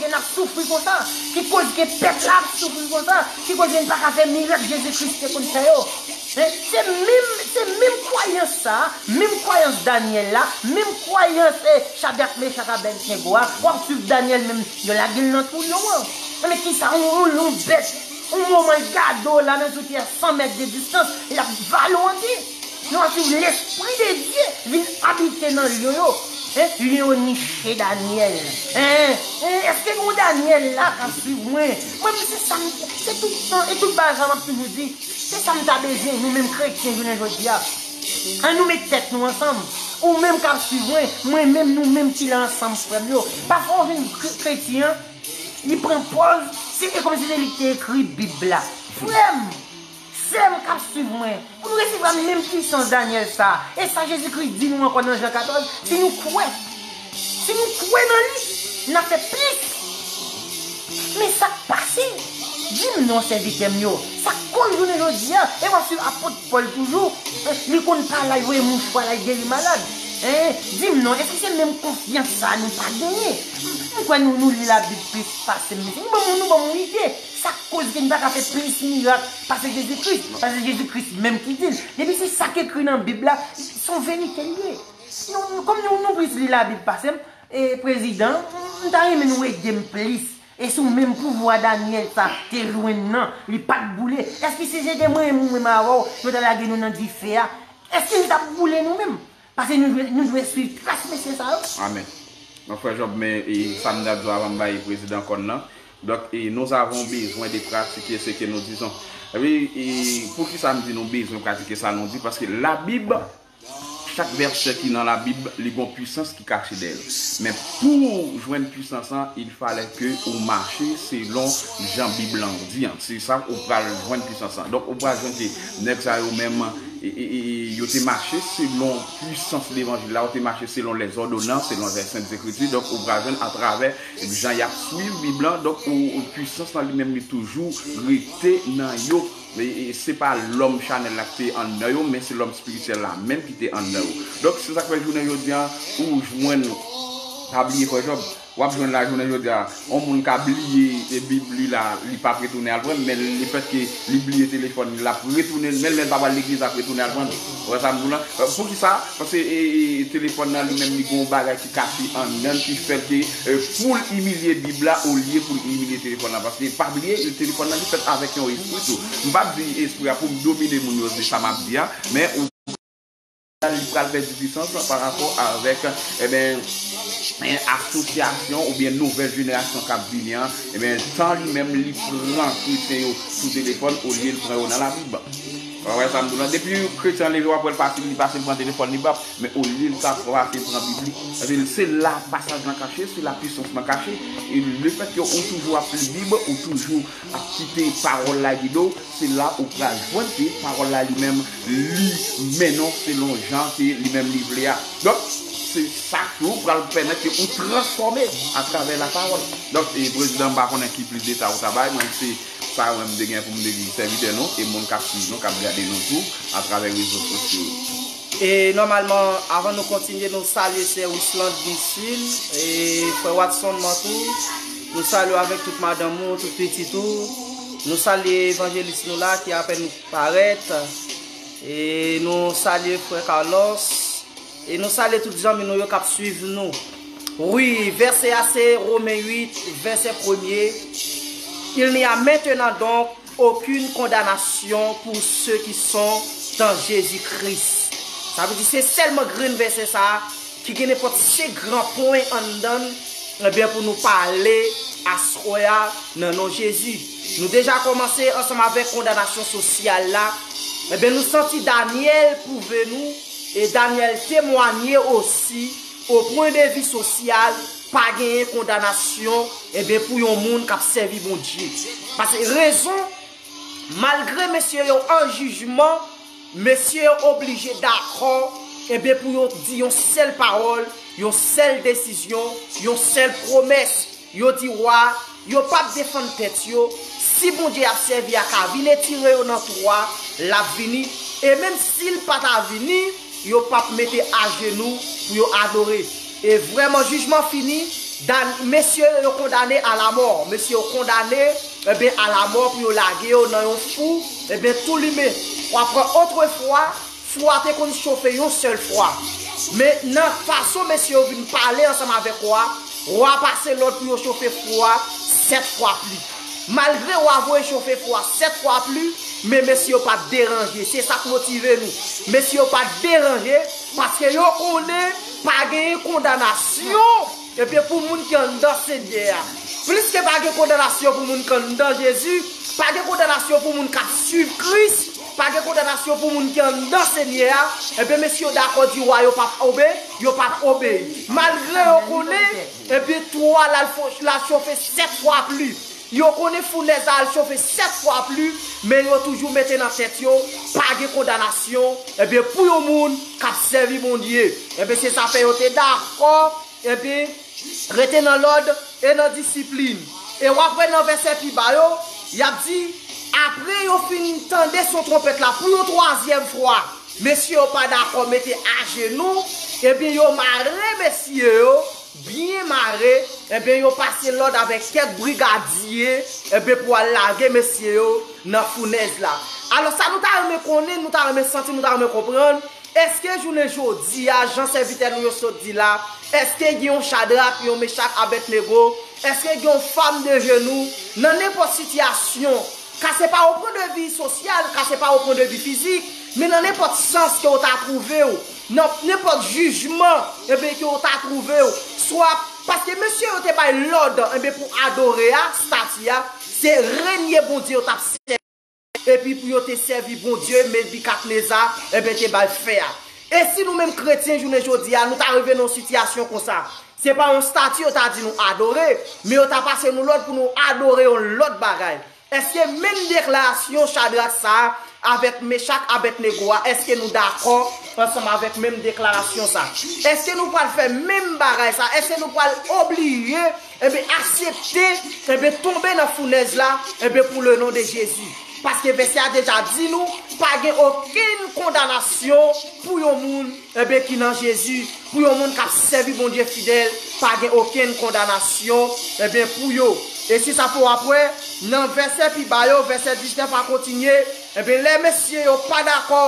n ap soufri konsa. Ki koz ke pèp la ap soufri konsa? Ki koz ke n pa ka fè mirak Jezi Kris te konn fè yo? Hein? Se menm, se menm kwayans sa a, menm kwayans Danyèl la, menm kwayans, eh, Chadrak, Mechak, Abèdnego a. W ap swiv Danyèl menm, yo lage l nan twou lyon an. Men kisa, yon, yon, yon bèt, yon moman l gade w la, menm si w te a san mèt de distans, l ap vale w an tè. Nou ap swiv Lespri de Dye vin abite nan lyon yo. Hein? Lyon yo niche Danyèl. Hein? Hein? Èske gen yon Danyèl la k ap swiv mwen? Mwen menm se sa m, se tout tan, e tout bagay sa m ap toujou di. Se sa m ta bezwen, nou menm kretyen jounen jodi a. Ann nou met tèt nou ansanm. Ou menm k ap swiv mwen, mwen menm, nou menm ki la ansanm, frè m yo. Pafwa w jwenn kre-, kretyen an, li pran pòz, se, e kòmsi se li ki te ekri Bib la. Frè m, sè m k ap swiv mwen, pou nou resevwa menm pwisans Danyèl sa a. E sa Jezi Kris di nou ankò nan Jan katòz, si nou kwè, si nou kwè nan li, n ap fè plis. Men sa k pase? Di m non, sèvitè m yo. Sa k koz jounen jodi a, e w ap swiv apot Pòl toujou, eh, li konn pale, l voye mouchwa, l geri malad. Hein? Di m non, èske se menm konfyans sa a nou pa genyen? M, m kwè nou, nou li Labib plis pase m. Nou ban m, nou ban m yon ide. Sa k koz ke n pa ka fè plis mirak pase Jezi Kris? Paske Jezi Kris menm ki di l. Depi se sa k ekri nan Bib la, se yon verite l ye. Nou, nou, kòm nou, nou plis li Labib pase m, e prezidan, m ta renmen nou ede m plis. E si w menm pouvwa Danyèl sa te jwenn nan, li pa t boule, èske si se te mwen menm ou menm avè w, yo ta lage nou nan dife a, èske nou t ap boule nou menm? Paske nou dwe, nou dwe swiv tras mesye sa yo. Amèn. Donk, frè Jòb, men, e, sa m t ap di w avan m bay prezidan kòn nan. Donc, et nous avons besoin de pratiquer ce que nous disons. Wi, e poukisa m di nou bezwen pratike sa nou di? Paske Labib, chak vèsè ki nan Labib, li gon pwisans ki kache dèyè l. Men pou w jwenn pwisans lan, il fallait que ou mache selon jan Bib lan di an. Se sa ou pral jwenn pwisans lan. Donk, ou pral jwenn ke nèg sa yo menm, e, e, e, yo te mache selon pwisans levanjil la, yo te mache selon lèzòdonans, selon lèsent zekriti. Donk, ou pral jwenn atravè jan y ap swiv Bib lan, donk, ou, ou pwisans lan li menm li toujou rete nan yo. E, e, se pa lòm chanèl la ki te anndan yo, men se lòm espirityèl la menm ki te anndan yo. Donk, se sa k fè jounen jodi a, ou jwenn, pa bliye frè Jòb, w ap jwenn la jounen jodi a, yon moun ka bliye, e, Bib li la, li p ap retounen al pran l, men lefètke li bliye telefòn li, l ap retounen, menm lè l pa pral legliz, l ap retounen al pran l. Ou wè sa m di w la? Poukisa? Paske, e, e, telefòn nan li menm, li gen yon bagay ki kache anndan l ki fè l te, e, pou l imilye Bib la olye pou l imilye telefòn nan. Paske pa bliye, telefòn nan li fèt avèk yon espri tou. M p ap di espri a pou m domine moun yo de sa m ap di a, men ou li pral pèdi pwisans pa rapò avèk, e ben, e, asosyasyon oubyen nouvèl jenerasyon k ap vini an, e ben, tan li menm li pran kretyen yo sou telefòn olye l pran yo nan Labib. Ou wè sa m di w la, depi yon kretyen leve, w ap wè l pase, li pase, li pran telefòn li, bap. Men olye l ta pase, l pran Bib li. Paske se la pasaj lan kache, se la pisans lan kache. E lefètke ou toujou ap li Bib, ou toujou ap kite pawòl la gide w, se la ou pral jwenn ke pawòl la li menm, li mennen w selon jan ke li menm li vle a. Donk, se sa tou pral pèmèt ke ou transfòme atravè la pawòl. Donk, e, Prezidan, m pa konnen ki plis detay ou ta bay, mwen, se sa mwen m te gen pou m te di sèvitè nou e moun k ap swiv nou, k ap gade nou tou atravè rezo sosyo yo. E nòmalman, avan nou kontinye, nou salye sè Wisland Misil e frè Watson Mantou. Nou salye w avèk tout madanm ou, tout pitit ou. Nou salye evanjelis nou la ki apèn parèt. E nou salye frè Carlos. E nou salye tout zanmi nou yo k ap swiv nou. Wi, vèsè a se Romen uit, vèsè premye. Il n'y a maintenant donc aucune condamnation pour ceux qui sont dans Jésus-Christ. Sa vle di se sèlman grenn vèsè sa a ki gen nenpòt senk gran pwen anndan l, ebyen, pou nou pale aswè a nan non Jezi. Nou deja kòmanse ansanm avèk kondanasyon sosyal la. Ebyen, nou santi Danyèl pwouve nou, e Danyèl temwanye osi, o pwen de vi sosyal, pa genyen kondanasyon, ebyen, pou yon moun k ap sèvi Bondye. Paske rezon, malgre mesye yo an jijman, mesye yo oblije dakò, ebyen, pou yo di yon sèl pawòl, yon sèl desizyon, yon sèl pwomès. Yo di wa, yo p ap defann tèt yo. Si Bondye y ap sèvi a ka vin etire yo nan twou a, l ap vini. E menm si l pa ta vini, yo p ap mete ajenou pou yo adore. E vrèman, jijman fini, dan, mesye yo kondane alamò. Mesye yo kondane, ebyen, alamò pou yo lage yo nan yon fou, ebyen, tou limen. W ap pran otrefwa, fou a te konn chofe yon sèl fwa. Men nan fason mesye yo vin pale ansanm avèk wa a, wa a pase lòd pou yo chofe fou a sèt fwa pli. Malgre wa a voye chofe fou a sèt fwa pli, men mesye yo pa t deranje. Se sa k motive nou. Mesye yo pa t deranje paske yo konnen pa genyen kondanasyon, ebyen, pou moun ki anndan Senyè a. Pliske pa gen kondanasyon pou moun ki anndan Jezi, pa gen kondanasyon pou moun k ap swiv Kris, pa gen kondanasyon pou moun ki anndan Senyè a, ebyen, mesye yo dakò di wa yo p ap obe, yo p ap obeyi. Malgre yo konnen, ebyen, twou a l al fo-, l al chofe sèt fwa pli. Yo konnen founèz la al chofe sèt fwa pli, men yo toujou mete nan tèt yo, pa gen kondanasyon, ebyen, pou yon moun k ap sèvi Bondye. Ebyen, se sa fè yo te dakò, ebyen, rete nan lòd e nan disiplin. E w ap wè nan vèsè pi ba yo, y ap di, apre yo fin tande son twonpèt la pou yon twazyèm fwa, mesye yo pa dakò mete ajenou, ebyen, yo mare mesye yo, byen mare, ebyen, yo pase lòd avèk kèk brigadye, ebyen, pou al lage mesye yo nan founèz la. Alò, sa nou ta renmen konnen, nou ta renmen santi, nou ta renmen konprann, èske jounen jodi a, jan sèvitè nou yo sot di la, èske gen yon Chadrak, yon Mechak, Abèdnego, èske gen yon fanm de jenou, nan nenpòt sitiyasyon, ka se pa o pwen de vi sosyal, ka se pa o pwen de vi fizik, men nan nenpòt sans ke w ta twouve w, nan nenpòt jijman, ebyen, ke w ta twouve w, swa paske mesye yo te bay lòd, ebyen, pou adore a, stati a, se renye Bondye yo t ap sèvi, epi pou yo te sèvi Bondye Nebikadneza, ebyen, te bay fè a. E si nou menm kretyen jounen jodi a, nou ta rive nan yon sitiyasyon konsa, se pa yon stati yo ta di nou adore, men yo ta pase nou lòd pou nou adore yon lòt bagay. Èske menm deklarasyon Chadrak sa a avèk Mechak, Abèdnego a, èske nou dakò ansanm avèk menm deklarasyon sa a? Èske nou pral fè menm bagay sa a? Èske nou pral oblije, ebyen, aksepte, ebyen, tonbe nan founèz la, ebyen, pou le non de Jezi? Paske vèsè a deja di nou, pa gen okenn kondanasyon pou yon moun, ebyen, ki nan Jezi, pou yon moun k ap sèvi Bondye fidèl, pa gen okenn kondanasyon, ebyen, pou yo. E si sa fè w ap wè, nan vèsè pi ba yo, vèsè diznèf a kontinye, ebyen, lè mesye yo pa dakò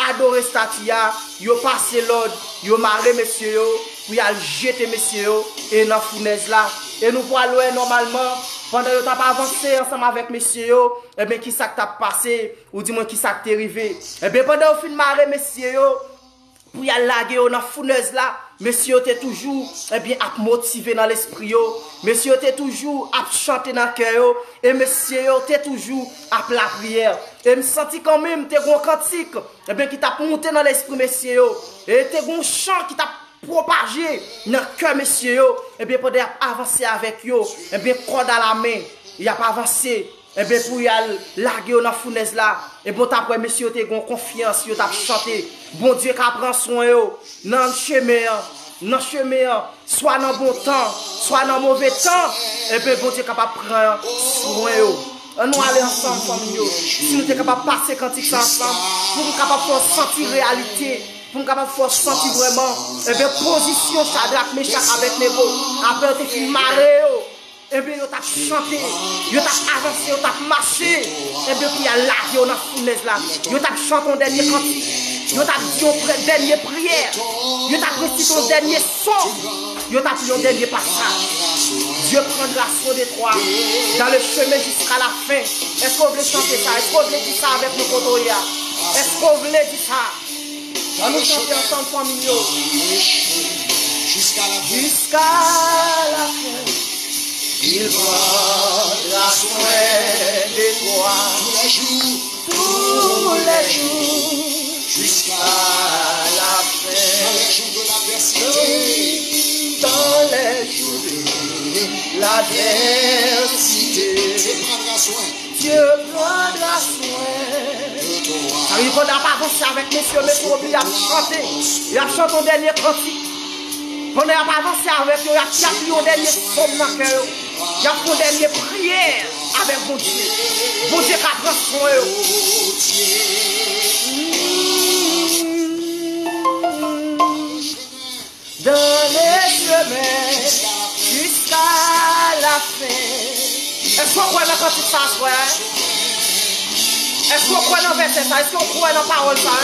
adore stati a, yo pase lòd, yo mare mesye yo, pou y al jete mesye yo, e nan founèz la. E nou pral wè nòmalman, pandan yo t ap avanse ansanm avèk mesye yo, ebyen, ki sa k t ap pase, oudimwen ki sa k te rive. Ebyen, pandan yo fin mare mesye yo, pou y al lage yo nan founèz la, Mesye yo te toujou, ebyen, ap motive nan lespri yo. Mesye yo te toujou ap chante nan kè yo. E mesye yo te toujou ap lapriyè. E m santi kanmenm te gen yon kantik, ebyen, ki t ap moute nan lespri mesye yo. E te gen yon chan ki t ap pwopaje nan kè mesye yo. Ebyen, pandan y ap avanse avèk yo, ebyen, kòd alamen, y ap avanse. Ebyen, pou y al lage yo nan founèz la, ebyen, w t ap wè mesye yo te gen yon konfyans, yo t ap chante. Bondye ka pran swen yo nan chemen an, nan chemen an, swa nan bon tan, swa nan move tan, ebyen, Bondye kapab pran swen yo. Ann nou ale ansanm, fanmi yo. Si nou te kapab pase kantik sa ansanm, pou m kapab fè w santi reyalite, pou m kapab fè w santi vrèman, ebyen, pozisyon Chadrak, Mechak, Abèdnego, apre yo te fin mare yo. Ebyen, yo t ap chante, yo t ap avanse, yo t ap mache. Ebyen, pou y al lage yo nan founèz la, yo t ap chante yon dènye kantik, yo t ap di yon prè-, dènye priyè, yo t ap resite yon dènye sòm, yo t ap li yon dènye pasaj. Dieu prendra soin de toi dans le chemin jusqu'à la fin. Èske w vle chante sa? Èske w vle di sa avèk nou kote w ye a? Èske w vle di sa? Ann nou chante ansanm, fanmi yo. Jusqu'à la fin. Jusqu'à la fin. Il prendra soin de toi. Tous les jours. Tous les jours. Jusqu'à la fin. Dans les jours de l'adversité. Oui, dans les jours de l'adversité. Dieu prendra soin. Dieu prendra soin. Sa vle di pandan y ap avanse avèk mesye yo, mesye yo oblije ap chante. Y ap chante yon dènye kantik. Pandan y ap avanse avèk yo, y ap, y ap li yon dènye sòm nan kè yo. Y ap fè yon dènye priyè avèk Bondye. Bondye ka pran swen yo. Dans le chemin jusqu'à la fin. Èske w kwè nan kantik sa aswè a? Èske w kwè nan vèsè sa? Èske w kwè nan pawòl sa?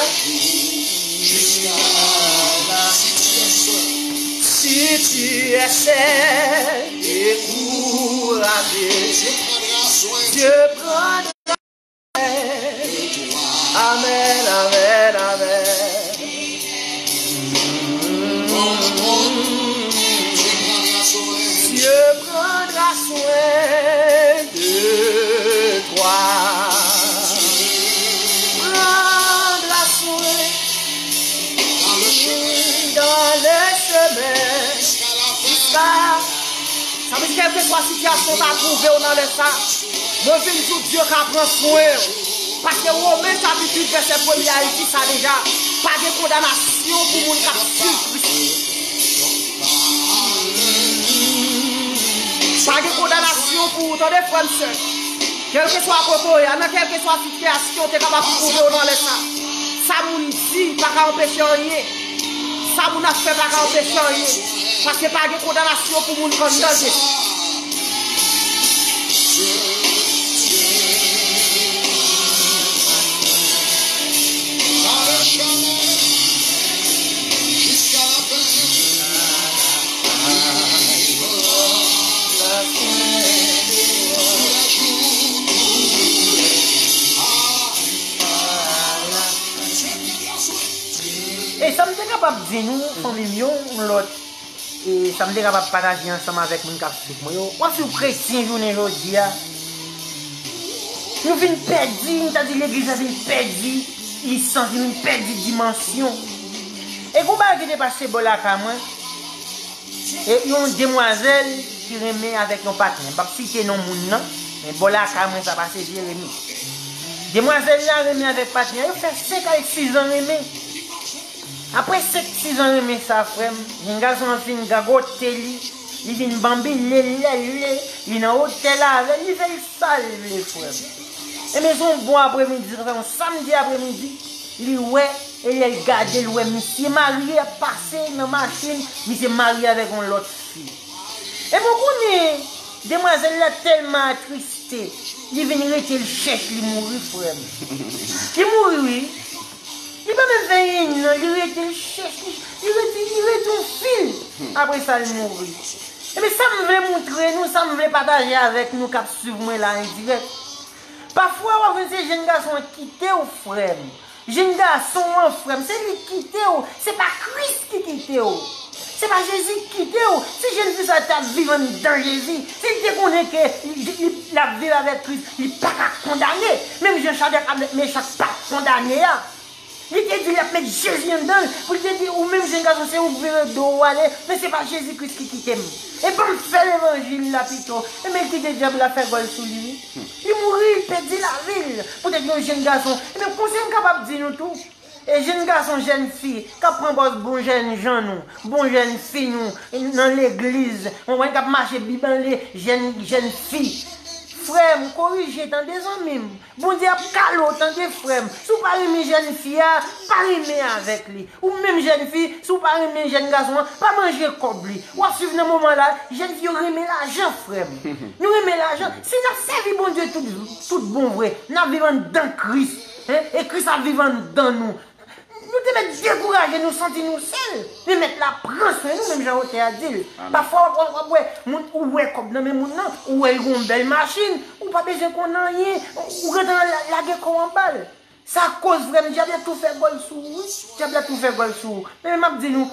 Si tu es seul, découragé, Dieu prendra Amèn, amèn, amèn. Dieu prendra soin de toi. Prendra soin dans le chemin jusqu'à Sa vle di, kèlkeswa sitiyasyon w ta twouve w nan lè sa, mwen vin di w, Dye ka pran swen w. Paske Women chapit uit vèsè premye a, li di sa deja, pa gen kondanasyon pou moun k ap swiv Kris. Pa gen kondanasyon pou ou, tande, frè m, sè m. Kèlkeswa kote w ye a, nan kèlkeswa sitiyasyon w te kapab twouve w nan lè sa, sa moun di pa ka anpeche anyen. Sa moun ap fè pa ka anpeche anyen. Paske pa gen kondanasyon pou moun k anndan Jezi. E sa m te kapab di nou, fanmi m yo, yon lòt, e sa m te kapab pataje ansanm avèk moun k ap swiv mwen yo. W ap swiv kretyen jounen jodi a. Nou vin pèdi, m ta di legliz la vin pèdi lisans, li vin pèdi dimansyon. E gon bagay ki te pase bò lakay mwen. E yon demwazèl ki renmen avèk yon patnè. M p ap site non moun nan, men bò lakay mwen sa pase Jeremi. Demwazèl la renmen avèk patnè, yo fè senk a sis an renmen. Apre senk sis an renmen sa, frè m, jenn gason an fin gagote li, li vin banbile l lè l vle, li nan otèl avè l, li fè l sa l vle, frè m. Ebyen, se yon bon apremidi, sa fè yon samdi apremidi, li wè, e lè l gade, l wè misye marye ap pase nan machin, misye marye avèk yon lòt fi. Ebyen, w konnen, demwazèl la tèlman atriste, li vin rete l chèch, li mouri, frè m. Li mouri, wi. Li pa menm fè anyen, non, li rete l chèch, li, li rete, li rete yon fil. Apre sa, l mouri. Ebyen, sa m vle montre nou, sa m vle pataje avèk nou k ap swiv mwen la an dirèk. Pafwa, w ap jwenn se jenn gason an kite w, frè m. Jenn gason an, frè m, se li k kite w, se pa Kris ki kite w. Se pa Jezi ki kite w. Si jèn fi sa t ap viv anndan Jezi, si l te konnen ke li, li, l ap viv avèk Kris, li pa ka kondane. Menm jan Chadrak, Mèchak pa t kondane a. Li te di l ap met Jezi anndan l, pou l te di, ou menm jèn gason, se ou k vire do w ale, men se pa Jezi Kris ki kite m. E ban m fè levanjil la pito. Ebyen, l kite dyab la fè gòl sou li, wi. Li mouri, li pèdi lavi l. Poutèt yon jèn gason. Ebyen, konsèy m kapab di nou tou. E jèn gason, jèn fi, k ap pran pòz bon jèn jan nou, bon jèn fi nou, nan legliz, w konprann, k ap mache Bib anlè, jèn, jèn fi. Frè m, korije, tande, zanmi m. Bondye ap kale w, tande, frè m. Si w pa renmen jèn fi a, pa renmen avèk li. Ou menm jèn fi, si w pa renmen jèn gason an, pa manje kòb li. W ap swiv nan moman la, jèn fi yo renmen lajan, frè m. Nou renmen lajan. Si n ap sèvi Bondye tout, tout bon vre, n ap viv anndan Kris, en, e Kris ap viv anndan nou. Nou te mèt dekouraje, nou santi nou sèl. Men Mèt la pran swen nou, menm jan otè a di l. Amen. Pafwa, w ap, w ap, w ap wè, moun, ou wè kòb nan men moun nan, ou wè l gen yon bèl machin, ou pa bezwen konn anyen, ou gentan la-, lage kò w anba l. Sa koz, frè m, dyab la tou fè gòl sou ou, wi. Dyab la tou fè gòl sou ou. Men m ap di nou,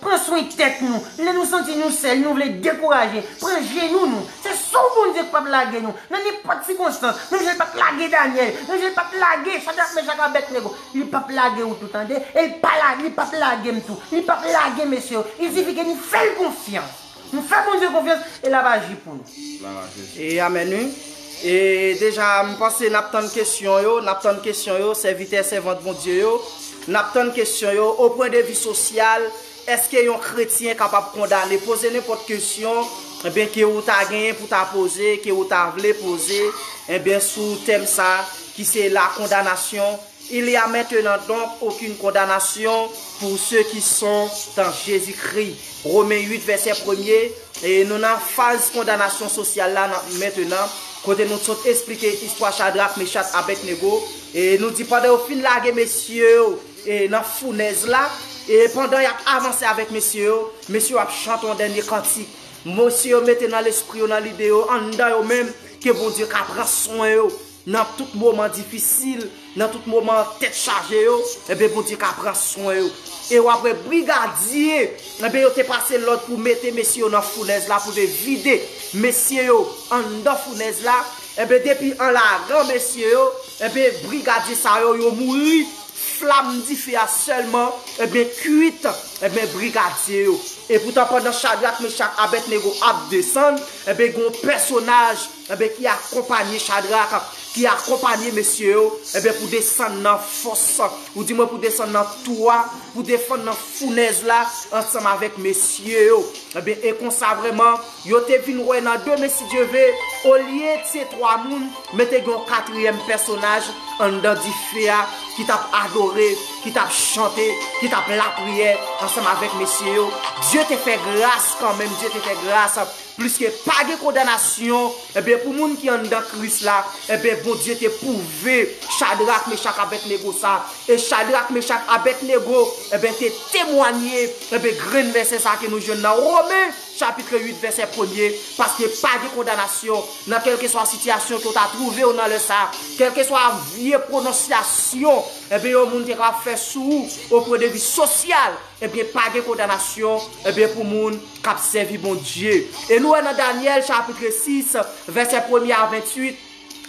pran swen tèt nou. Lè nou santi nou sèl, nou vle dekouraje, pran jenou nou. Se sou Bondye k p ap lage nou. Nan nenpòt sikonstans, menm jan l pa t lage Danyèl, menm jan l pa t lage Chadrak, Mèchak, Abèdnego, li p ap lage ou tou, tande? E l pa la-, li p ap lage m tou. Li p ap lage mesye yo. Il sifi ke nou fè l konfyans. Nou fè Bondye konfyans e l ap aji pou nou. E amèn, wi. E deja, m panse n ap tann kesyon yo, n ap tann kesyon yo, sèvitè, sèvant Bondye yo. N ap tann kesyon yo, o pwen de vi sosyal, èske yon kretyen kapab kondane? Poze nenpòt kesyon, ebyen, ke ou ta genyen pou ta poze, ke ou ta vle poze, ebyen, sou tèm sa, ki se la kondanasyon. Il y a maintenant donc aucune condamnation pour ceux qui sont dans Jésus-Christ. Romen uit, vèsè premye. E nou nan faz kondanasyon sosyal la, nan, mentenan, kote nou sot esplike istwa Chadrak, Mechak, Abèdnego. E nou di pandan yo fin lage mesye yo, e nan founèz la, e pandan y ap avanse avèk mesye yo, mesye yo ap chante yon dènye kantik. Mesye yo mete nan lespri yo, nan lide yo, anndan yo menm, ke Bondye ka pran swen yo nan tout moman difisil, nan tout moman tèt chaje yo, ebyen, Bondye ka pran swen yo. E w ap wè brigadye, ebyen, yo te pase lòd pou mete mesye yo nan founèz la, pou te vide mesye yo anndan founèz la. Ebyen, depi an lagan mesye yo, ebyen, brigadye sa yo, yo mouri. Flam dife a sèlman, ebyen, kuit, ebyen, brigadye yo. Epoutan, pandan Chadrak, Mechak, Abèdnego ap desann, ebyen, gen yon pèsonaj, ebyen, ki akonpanye Chadrak, ki akonpanye mesye yo, ebyen, pou desann nan fòs, ou di mwen, pou desann nan twou a, pou desann nan founèz la, ansanm avèk mesye yo. Ebyen, e konsa vrèman, yo te vin wè nan demen, si Dye ve, olye se twa moun, men te gen yon katriyèm pèsonaj anndan dife a ki t ap adore, ki t ap chante, ki t ap lapriyè ansanm avèk mesye yo. Dye te fè gras kanmenm, Dye te fè gras. Pliske pa gen kondanasyon, ebyen, pou moun ki anndan Kris la, ebyen, Bondye te pwouve Chadrak, Mechak, Abèdnego sa. E Chadrak, Mechak, Abèdnego, ebyen, te temwanye, ebyen, grenn vèsè sa ke nou jwenn nan Women, chapit uit, vèsè premye, paske pa gen kondanasyon nan kèlkeswa sitiyasyon ke w ta twouve w nan lè sa, kèlkeswa vye pwononsyasyon, ebyen, yon moun te ka fè sou ou, o pwen de vi sosyal, ebyen, pa gen kondanasyon, ebyen, pou moun k ap sèvi Bondye. E nou wè nan Danyèl, chapit sis, vèsè premye a venntuit,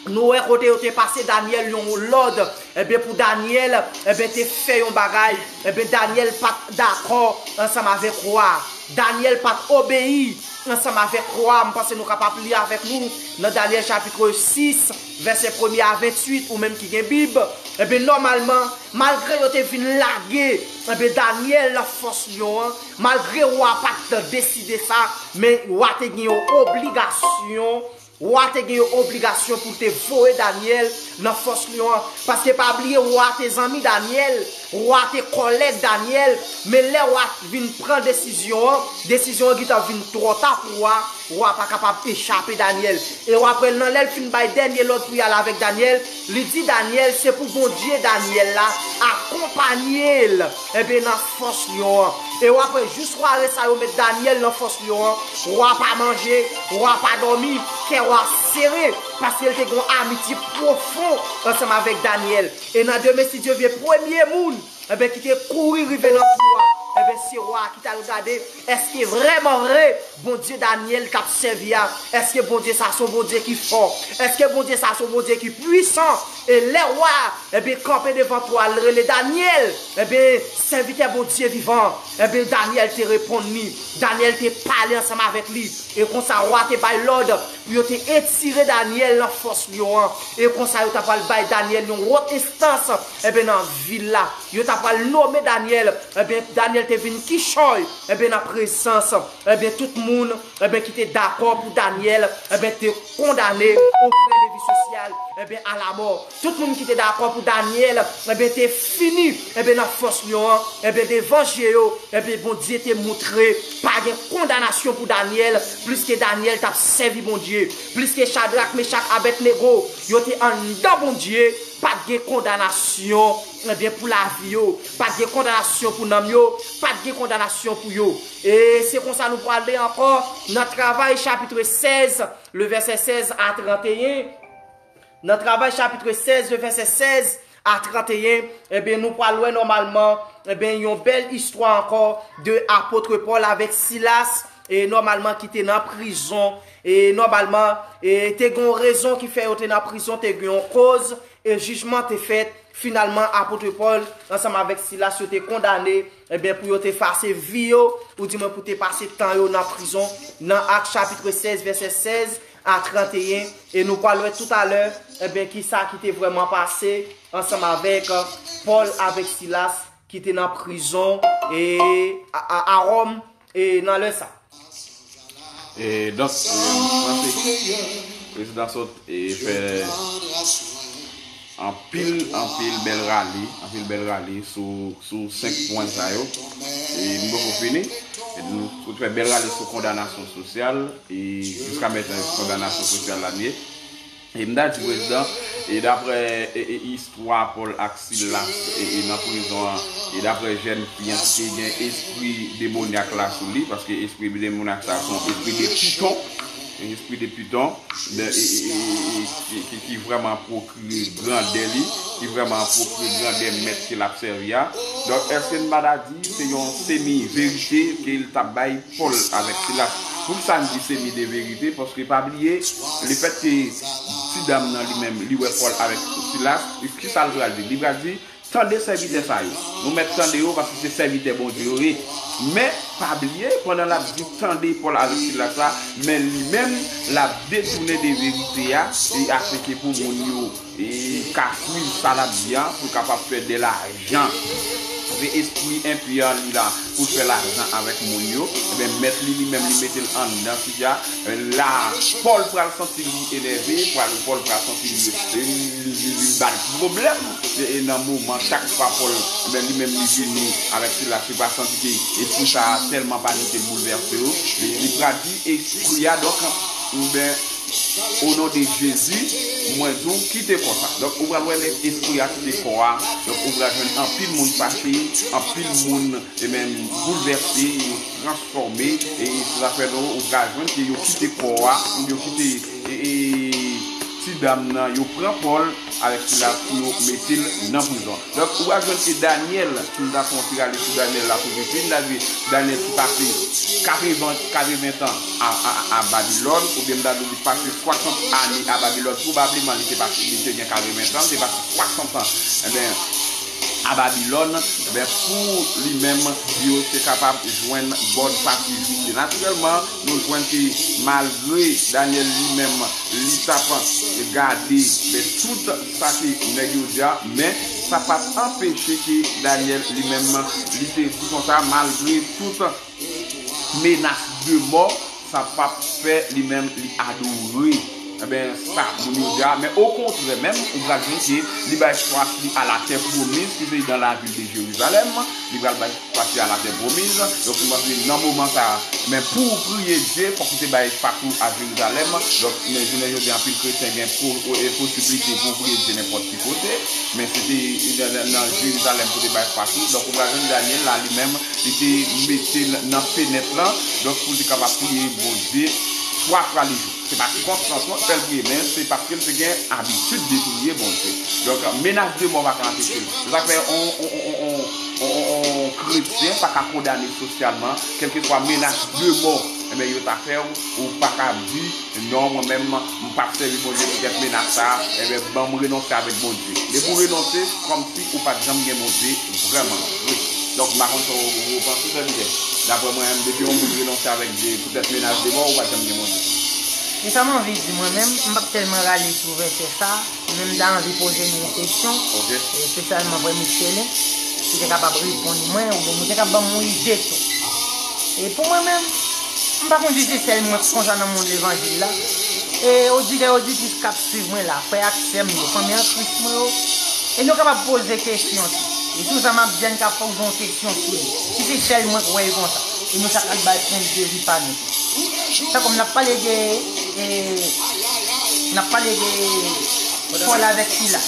nou wè kote yo te pase Danyèl yon lòd, ebyen, pou Danyèl, ebyen, te fè yon bagay, ebyen, Danyèl pa t dakò ansanm avèk wa a. Danyèl pa t obeyi ansanm avèk wa a. M panse nou kapab li avèk nou nan Danyèl chapit sis, vèsè premye a venntuit, ou menm ki gen Bib. Ebyen, nòmalman, malgre yo te vin lage, ebyen, Danyèl nan fòs lyon an, malgre wa a pa t deside sa, men wa a te gen yon obligasyon, wa a te gen yon obligasyon pou l te voye Danyèl nan fòs lyon an. Paske pa bliye, wa a te zanmi Danyèl, wa a te kòlèg Danyèl, men lè wa a vin pran desizyon an, desizyon an gentan vin twò ta pou wa a, wa a pa kapab echape Danyèl. E w ap wè l nan lè l fin bay dènye lòd pou y al avèk Danyèl, li di Danyèl se pou Bondye Danyèl la akonpanye l, ebyen, nan fòs lyon an. E w ap wè jis sware sa yo met Danyèl nan fòs lyon an, wa pa manje, wa pa dòmi, kè wa sere, paske l te gen yon amitye pwofon ansanm avèk Danyèl. E nan demen, si Dye vle, premye moun, ebyen, ki te kouri rive nan twou a, Ebyen, se wa a ki t al gade, èske vrèman vre, Bondye Danyèl t ap sèvi a, èske Bondye sa se yon Bondye ki fò? Èske Bondye sa se yon Bondye ki pwisan? E lè wa a, ebyen, kanpe devan twòn, l rele Danyèl, ebyen, sèvitè Bondye vivan, ebyen, Danyèl te reponn li. Danyèl te pale ansanm avèk li. E konsa, wa te bay lòd pou yo te etire Danyèl nan fòs lyon an. E konsa, yo ta pral bay Danyèl yon wòt enstans, ebyen, nan vil la. Yo ta pral nome Danyèl. Ebyen, Danyèl te vin kichòy, ebyen, nan prezans, ebyen, tout moun, ebyen, ki te dakò pou Danyèl, ebyen, te kondane o pwen de vi sosyal, ebyen, a lamò. Tout moun ki te dakò pou Danyèl, ebyen, te fini, ebyen, nan fòs lyon an, ebyen, devan je yo, ebyen, Bondye te moutre pa gen kondanasyon pou Danyèl, pliske Danyèl t ap sèvi Bondye, pliske Chadrak, Mechak, Abèdnego, yo te anndan Bondye, pa t gen kondanasyon, ebyen, pou lavi yo, pa t gen kondanasyon pou nanm yo, pa t gen kondanasyon pou yo. E se konsa nou prale ankò nan Travay chapit sèz, le vèsè sèz a trannteyen. Nan Travay chapit sèz, le vèsè sèz a trannteyen, ebyen, nou pral wè nòmalman, ebyen, yon bèl istwa ankò de apot Pòl avèk Silas, e nòmalman ki te nan prizon, e nòmalman, e te gen yon rezon ki fè yo te nan prizon, te gen yon koz, e jijman te fèt. Finalman, apot Pòl, ansanm avèk Silas, yo te kondane, ebyen, pou yo te pase vi yo, oudimwen pou te pase tan yo nan prizon, nan Ak chapit sèz, vèsè sèz a trannteyen, e nou pral wè toutalè, ebyen, kisa ki te vrèman pase ansanm avèk, e, Pòl avèk Silas ki te nan prizon, e, a, a, a Wòm, e, nan lè sa. E, donk, e, m panse prezidan sot, e, fè anpil, anpil bèl rale, anpil bèl rale sou, sou senk pwen sa yo. E m poko fini. E nou, nou fè bèl rale sou kondanasyon sosyal, e jiska mentnan, kondanasyon sosyal la n ye. E m ta di prezidan, e daprè, e, e, istwa Pòl ak Silas, e, e, nan prizon an, e daprè jèn fi an ki te gen espri demonyak la sou li, paske espri demonyak sa se yon espri de piton, yon espri de piton, de, e, e, e, e, ki, ki, ki vrèman pwokire grandè li, ki vrèman pwokire grandè mèt ke l ap sèvi a. Donk, èske n pa ta di se yon semi verite ke l t ap bay Pòl avèk Silas? Poukisa n di semi de verite? Paske pa bliye, lefètke ti dam nan li menm, li wè Pòl avèk Silas, kisa l pral di? Li pral di, tande sèvitè sa yo. Nou mèt tande yo paske se sèvitè Bondye yo ye. Men, pa bliye, pandan l ap di tande Pòl avèk Silas la, men li menm, l ap detounen de verite a, e afenke pou moun yo, e ka swiv sa l ap di a, pou l kapab fè de lajan. Paske espri enpi an li la, pou l fè lajan avèk moun yo, ebyen, mèt li, li menm, li mete l anndan sijè a. La, Pòl pral santi li enève, pral, Pòl pral santi li, li, li, li ba l pwoblèm. E, e nan moman, chak fwa Pòl, ebyen, li menm li vini avèk Silas, li pral santi ke espri sa a tèlman panike l, boulvèse yo. E li pral di espri a, donk, ebyen, o non de Jezi, mwen di w, kite kò sa. Donk, ou pral wè lè espri a kite kò a, donk, ou pral jwenn anpil moun fache, anpil moun e menm boulvèse, yo transfòme, e, e se sa fè nou, ou ka jwenn ke yo kite kò a, ou yo kite, e, e, ti dam nan, yo pran Pòl avèk Silas pou yo mete l nan prizon. Donk, ou ka jwenn ke Danyèl, si n ta fè yon ti rale sou Danyèl la pou vin, n ta di Danyèl ki pase katreven, katreven tan a, a, a Babilòn, oubyen m ta di li pase swasant ane a Babilòn, pwobableman li te pase, li te gen katreven tan, li te pase swasant an. Ebyen, a Babilòn, ben, pou li menm, yo te kapab jwenn bòn pati joute. Natirèlman, nou jwenn ke malgre Danyèl li menm, li t ap gade, ben, tout sa ke nèg yo di a, men sa pa t anpeche ke Danyèl li menm, li te di konsa, malgre tout menas de mò, sa p ap fè li menm li adore, enben, sa moun yo di a. Men okontrè menm, ou pral jwenn ke li bay fwa li a la tè pwomiz, ki se dans la ville de Jérusalem, li pral bay fwa li a la tè pwomiz. Donk, nou panse nan moman sa a, men pou w priye Dye, fòk ou te bay fwa ou a Jerizalèm. Donk, men jounen jodi a, anpil kretyen gen po-, e, posiblite pou w priye Dye nenpòt ki kote, men se te nan, nan, nan Jerizalèm pou te bay fwa tou. Donk, ou pral jwenn Danyèl la, li menm, li te mete l nan fenèt lan, donk, pou l te kapab priye Bondye twa fwa lejou. Se pa sikonstans lan k fè l priye, men se paske l te gen abitid de priye Bondye. Donk, menas de mò pa ka anpeche l. Se sa k fè on, on, on, on, on, on, on kretyen pa ka kondane sosyalman, kèlkeswa menas de mò, enben, yo ta fè w, ou pa ka di, non, mwen menm, m p ap sèvi Bondye poutèt menas sa a, enben, ban m renonse avèk Bondye. Depi w renonse, kòmsi ou pa t janm gen Bondye vrèman vre. Donk, m pa konn sa w, w panse, sèvitè. Daprè mwen, depi yon moun renonse avèk Dye poutèt menas de mò, ou pa t janm gen Bondye. E sa m anvi di mwen menm, m p ap tèlman rale sou vèsè sa, men m ta anvi poze nou yon kesyon, espesyalman Frè Michele, ki te kapab reponn mwen, oubyen nou te ka ban m yon ide tou. E pou mwen menm, m pa konn si se sèl mwen k konsa nan mond levanjil la. E oditè, oditris k ap swiv mwen la, frè ak sè m yo, fanmi an Kris mwen yo, e nou kapab poze kesyon tou. E sou sa m ap di a, n ka poze yon kesyon sou li. Si se sèl mwen k wè l konsa, e nou chak ap bay pwennvi pa nou tou. Tankou n ap pale de, e, n ap pale de Pòl avèk Silas.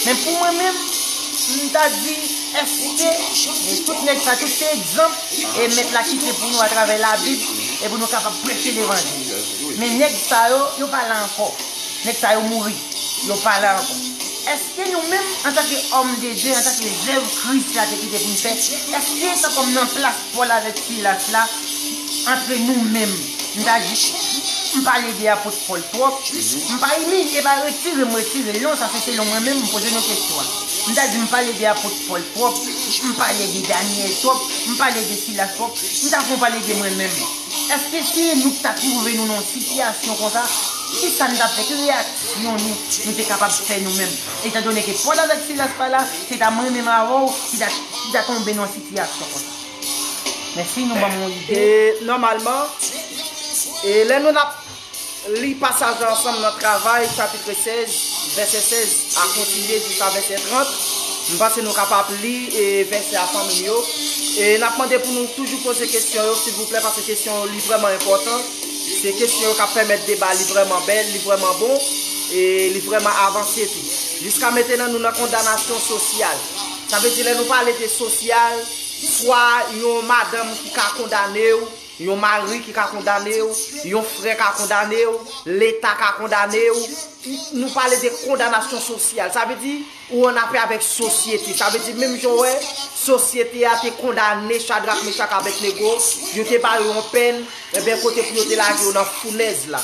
Men pou mwen menm, m ta di, èske, e, tout nèg sa, tout se egzanp, e, Mèt la kite pou nou atravè Labib, e pou nou kapab preche levanjil. Men nèg sa yo, yo pa la ankò. Nèg sa yo mouri. Yo pa la ankò. Èske nou menm, antanke òm de Dye, antanke zèv Kris la te kite pou n fè, èske, tankou m nan plas Pòl avèk Silas la, antre nou menm, m ta di, m pale de apot Pòl twòp, m pa imilye, pa retire m, retire l, non, sa se selon mwen menm, m poze nou kesyon an. M ta di, m pale de apot Pòl twòp, m pale de Danyèl twòp, m pale de Silas twòp, m ta fè w pale de mwen menm. Èske si nou ta twouve nou nan yon sitiyasyon konsa, kisa n t ap fè? Ki reyaksyon nou, nou te kapab fè nou menm? Etandone ke Pòl avèk Silas pa la, se ta mwen menm avè w ki ta, ki ta tonbe nan yon sitiyasyon konsa. Mèsi, nou ban m yon ide. E, nòmalman, e, lè nou n ap li pasaj la ansanm nan Travay, chapit sèz, vèsè sèz a kontinye jiska vèsè trant, m panse nou kapab li, e, vèsè a, fanmi m yo. E n ap mande pou nou toujou poze kesyon yo, silvouplè, paske kesyon yo, li vrèman enpòtan. Se kesyon yo k ap pèmèt deba li vrèman bèl, li vrèman bon, e li vrèman avanse tou. Jiska mentenan, nou nan kondanasyon sosyal. Sa vle di, lè nou pale de sosyal, swa yon madanm ki ka kondane w, yon mari ki ka kondane w, yon frè ka kondane w, Leta ka kondane w. Nou pale de kondanasyon sosyal. Sa vle di, ou annafè avèk sosyete. Sa vle di, menm jan w wè, sosyete a te kondane Chadrak, Mechak, Abèdnego, yo te ba yo yon pèn, enben, kote pou yo te lage yo nan founèz la.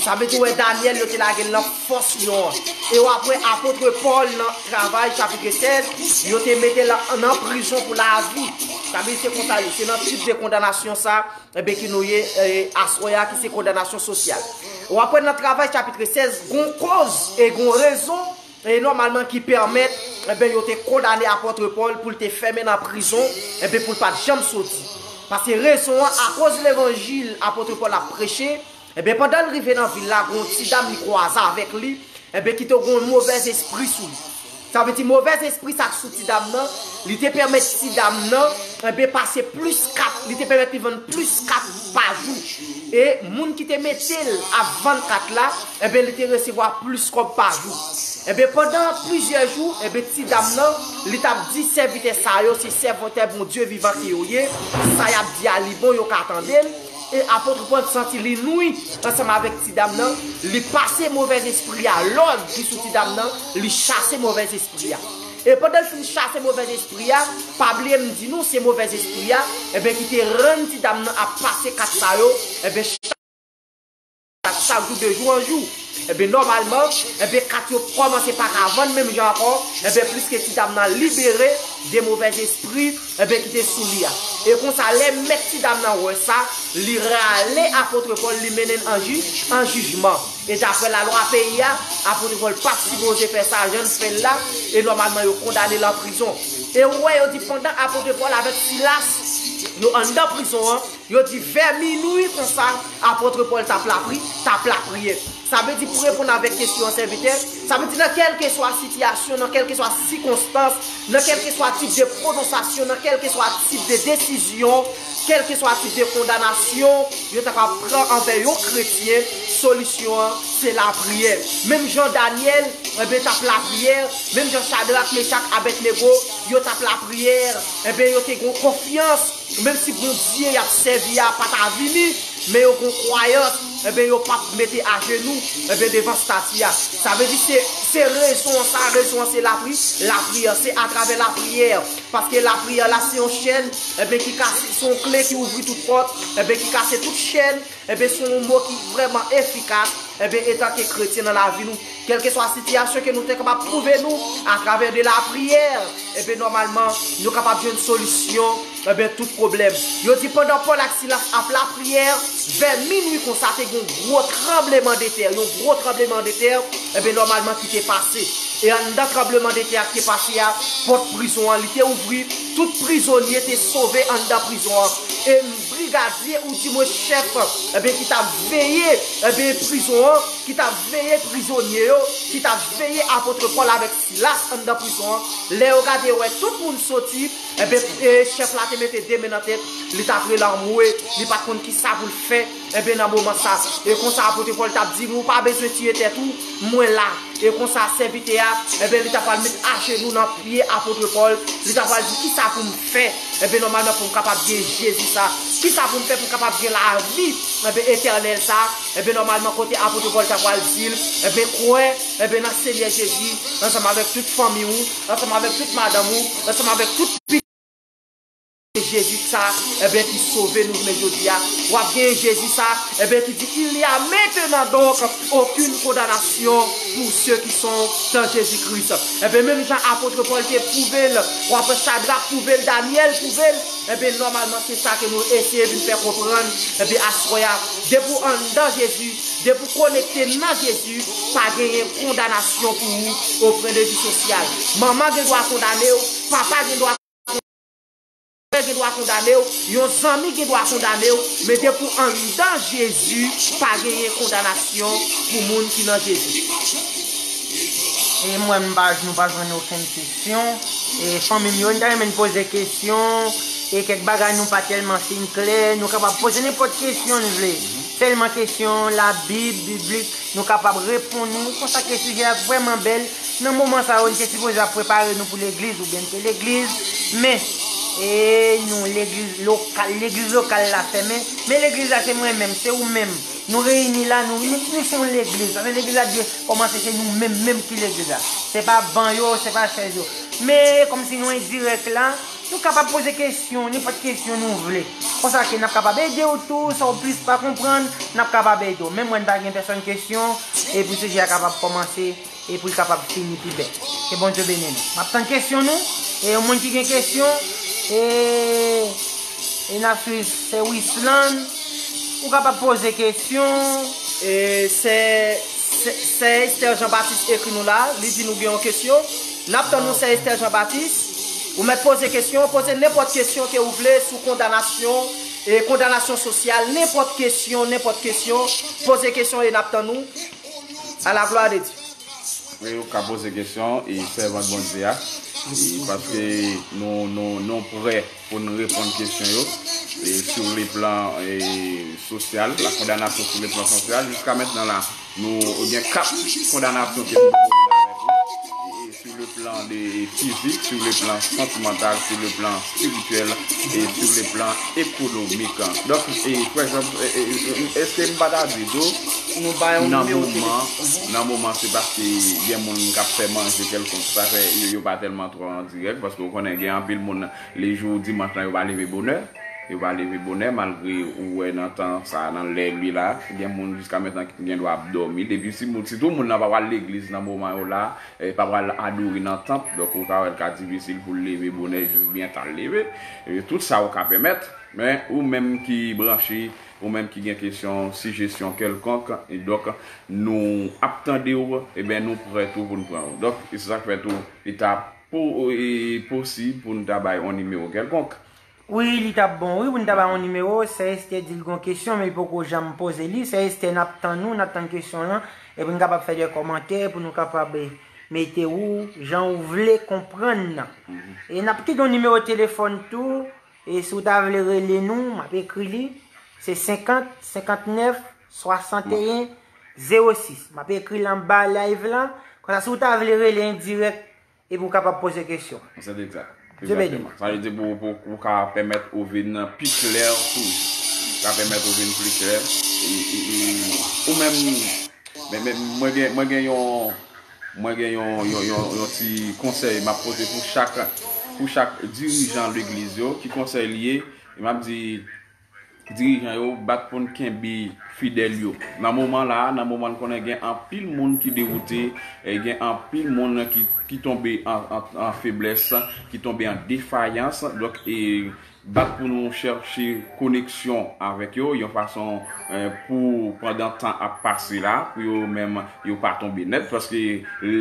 Sa vle di, w wè, Danyèl, yo te lage l nan fòs lyon an. E w ap wè apot Pòl nan Travay, chapit sèz, yo te mete l nan prizon pou lavi. Sa vle di, se konsa ye. Se nan tip de kondanasyon sa, enben, ki nou ye, e, aswè a, ki se kondanasyon sosyal. W ap wè nan Travay, chapit sèz, gon koz e gon rezon, e nòmalman ki pèmèt, enben, yo te kondane apot Pòl pou l te fèmen nan prizon, enben, pou l pa t janm soti. Paske rezon an, akoz levanjil apot Pòl ap preche, enben, pandan l rive nan vil la, gon ti dam li kwaze avèk li, enben, ki te gon movèz espri sou li. Sa vle di, movèz espri sa k sou ti dam nan, li te pèmèt ti dam nan, enben, pase plis kat, li te pèmèt li vann plis kat pa jou. E moun ki te mete l ap vann kat la, enben, li te resevwa plis kòb pa jou. Enben, pandan plizyè jou, enben, ti dam nan, li t ap di sèvitè sa yo, se sèvitè Bondye vivan ke yo ye, sa y ap di a, li bon, yo ka tande l. E apot Pòl santi li nwi ansanm avèk ti dam nan, li pase movèz espri a, lòd ki sou ti dam nan, li chase movèz espri a. E pandan l fin chase movèz espri a, pa bliye m di nou, se movèz espri a, enben, ki te rann ti dam nan ap pase kat sa yo, enben, chak, chak jou, de jou an jou. Enben, nòmalman, enben, kat yo kòmanse pa ka vann menm jan ankò, enben, pliske ti dam nan libere de movèz espri, enben, ki te sou li a. E konsa, lè mèt ti dam nan wè sa, li rale apot Pòl, li mennen l an ji-, an jijman. E daprè lalwa peyi a, apot Pòl pa t sipoze fè sa, jan l fè l la, e nòmalman, yo kondane l an prizon. E ou wè, yo di pandan apot Pòl avèk Silas, yo anndan prizon an, yo di vè minwi konsa, apot Pòl t ap lapri-, t ap lapriyè. Sa vle di, pou reponn avèk kesyon an, sèvitè, sa vle di nan kèlkeswa sitiyasyon, nan kèlkeswa sikonstans, nan kèlkeswa tip de pwononsyasyon, nan kèlkeswa tip de desizyon, kèlkeswa tip de kondanasyon yo ta ka pran anvè yon kretyen, solisyon an, se lapriyè. Menm jan Danyèl, enben, t ap lapriyè, menm jan Chadrak, Mechak, Abèdnego, yo t ap lapriyè, enben, yo te gen konfyans, menm si Bondye y ap sèvi a pa ta vini, Men yo gon kwayans, enben yo p ap mete ajenou, enben devan stati a. Sa vle di se, se rezon an sa, rezon an se lapri, lapriyè, se atravè lapriyè. Paske lapriyè la se yon chèn, enben ki kase, se yon kle ki ouvri tout pòt, enben ki kase tout chèn, enben se yon mo ki vrèman efikas, enben etanke kretyen nan lavi nou. Kèlkeswa sitiyasyon ke nou te kapab twouve nou, atravè de lapriyè, enben nòmalman, nou kapab jwenn solisyon, enben tout pwoblèm. Yo di pandan Pòl ak Silas ap lapriyè, vè minwi konsa te gen yon gwo tranblemanntè, yon gwo tranblemanntè, enben nòmalman ki te pase. E anndan tranblemanntè a ki te pase a, pòt prizon an li te ouvri, tout prizonye te sove anndan prizon an. E brigadye oudimwen chèf, enben ki t ap veye, enben prizon an, ki t ap veye prizonye yo, ki t ap veye apot Pòl avèk Silas anndan prizon an. Lè yo gade yo wè tout moun soti, enben e chèf la te mete de men nan tèt, li t ap rele anmwe, li pa t konn kisa pou l fè, enben nan moman sa. E konsa apot Pòl t ap di nou pa bezwen tiye tèt ou, mwen la. E konsa sèvitè a, enben li t ap al met ajenou nan pye apot Pòl, li t ap al di kisa pou m fè, enben nòmalman pou m kapab gen Jezi sa, kisa pou m fè pou m kapab gen lavi, enben etènèl sa, enben nòmalman kote apot Pòl t ap al di l, enben kwè, enben nan Senyè Jezi, ansanm avèk tout fanmi w, ansanm avèk tout madanm ou, ansanm avèk tout pitit Jezi sa, enben ki sove nou jounen jodi a. W ap gen Jezi sa, enben ki di il y a maintenant donc aucune condamnation pour ceux qui sont dans Jésus-Christ. Enben menm jan apot Pòl te pwouve l, w ap wè Chadrak pwouve l, Danyèl pwouve l, enben nòmalman se sa ke nou eseye vin fè konprann, enben aswè a, depi w anndan Jezi, depi w konekte nan Jezi, pa genyen kondanasyon pou ou o pwen de vi sosyal. Manman gen dwa kondane w, papa gen dwa, frè gen dwa kondane w, yon zanmi gen dwa kondane w, men depi w anndan Jezi, pa genyen kondanasyon pou moun ki nan Jezi. E mwen m pa nou pa jwenn okenn kesyon. E fanmi m yo, n ta renmen n poze kesyon. E kèk bagay nou pa tèlman fin klè. Nou kapab poze nenpòt kesyon n vle. Sèlman kesyon labib, biblik, nou kapab reponn ou. Konsa ke sijè a vrèman bèl. Nan moman sa yo, n te sipoze ap prepare nou pou legliz oubyen n te legliz. Men, e nou legliz lokal, legliz lokal la fèmen. Men legliz la se mwen menm, se ou menm. Nou reyini la, nou, nou, nou se yon legliz. Sa vle legliz la dwe kòmanse se nou menm, menm ki legliz la. Se pa ban yo, se pa chèz yo. Men kòmsi nou endirèk la, nou kapab poze kesyon, nenpòt kesyon nou vle. Konsa ke n ap kapab ede w tou, sa w plis pa konprann, n ap kapab ede w. Men mwen m pa gen pèsòn kesyon, e pou sijè a kapab kòmanse, e pou l kapab fini pi bèl. Ke Bondye beni nou. M ap tann kesyon nou, e yon moun ki gen kesyon, e, e n ap swiv Sè Wislan, ou kapab poze kesyon. E sè, sè, sè Esther Jean Baptiste ekri nou la, li di nou gen yon kesyon. N ap tann nou sè Esther Jean Baptiste. Ou mèt poze kesyon, poze nenpòt kesyon ke ou vle sou kondanasyon, e kondanasyon sosyal, nenpòt kesyon, nenpòt kesyon. Poze kesyon e n ap tann ou. A la glwa de Dye. Wi, ou ka poze kesyon, e sèvant Bondye a. E paske nou, nou, nou prè pou n reponn kesyon yo. E sou le plan e, sosyal, la kondanasyon sou le plan sosyal, jiska mentnan la, nou gen kat kondanasyon ke nou poze la avèk ou. E sou le plan de fizik, sou le plan santimantal, sou le plan espirityèl, e sou le plan ekonomik. Donk, e, pa egzanp, e, e, e, èske m pa ta di tou, Nou ba yon nan nimewo moman, telefòn. nan moman se paske gen moun k ap fè manje kèlkonk, sa fè yo, yo pa tèlman twò an dirèk, paske ou konnen gen anpil moun, le jou dimanch lan, yo pa leve bonè. Yo pa leve bonè, malgre ou wè nan tan sa, nan lè li la, gen moun jiska mentnan ki gen dwa ap dòmi. Depi si moun, sitou moun nan pa pral legliz nan moman yo la, e pa pral adore nan tanp, donk ou ka wè l ka difisil pou l leve bonè jis byen ta l leve. E tout sa ou ka pèmèt, men ou menm ki branche, ou menm ki gen kesyon, sijesyon kèlkonk, e donk nou ap tande w, ebyen nou prè tou pou n pran w. Donk, e se sa k fè tou, li ta po, e posib pou n ta bay yon nimewo kèlkonk. Wi, li t ap bon, wi, pou n ta bay yon nimewo. Sè Esther di l gon kesyon, men li poko janm poze li. Sè Esther, n ap tann ou, n ap tann kesyon lan, epi n kapab fè de kòmantè pou nou kapab, eh, mete ou jan ou vle konprann nan. E n ap kite yon nimewo telefòn tou, e si w ta vle rele nou, m ap ekri li. Se senkant, senkannèf, swasanteyen, zewo sis. M ap ekri l anba live lan. Konsa, si w ta vle rele an dirèk, epi w kapab poze kesyon. Se egzak. Dieu béni. Egzakteman. Sa vle di pou, pou, pou ka pèmèt ou vin pi klè toujou. ka pèmèt ou vin pli klè. E, e, e, ou menm, men, men, mwen gen, mwen gen yon, mwen gen yon, yon, yon, yon ti konsèy m ap pote pou chak, pou chak dirijan legliz yo, ki konsèy li ye, e m ap di, dirijan yo, bat pou n kenbe fidèl yo. Nan moman la, nan moman n konnen gen anpil moun ki dewoute, e gen anpil moun ki, ki tonbe an, an, an feblès, ki tonbe an defayans. Donk, e, bat pou nou chèche koneksyon avèk yo, yon fason, e, pou pandan tan ap pase la, pou yo menm, yo pa tonbe nèt, paske, e,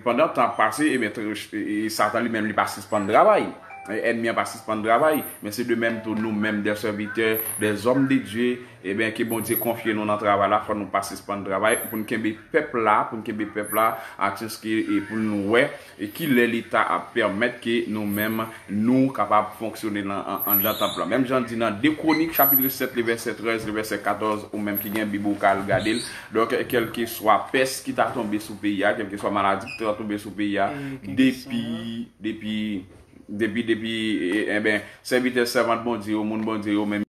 pandan tan ap pase, e, men, e, Satan li menm, li pa sispann travay. E, ènmi an pa sispann travay, men se de menm tou nou menm, des serviteurs, des hommes de Dieu, e ben, ke Bondye konfye nou nan travay la, fò nou pa sispann travay, pou n kenbe pèp la, pou n kenbe pèp la, atiske, e pou n wè, e kilè Leta ap pèmèt ke nou menm, nou kapab fonksyone nan, an, anndan tanp lan. Menm jan di nan de Kwonik, chapit sèt, le vèsè trèz, le vèsè katòz, ou menm ki gen Bib ou ka al gade l. Donk, kèlkeswa pès ki ta tonbe sou peyi a, kèlkeswa maladi ki ta tonbe sou peyi a, depi, depi, depi, depi, e, e ben, sèvitè, sèvant Bondye yo, moun Bondye yo, menm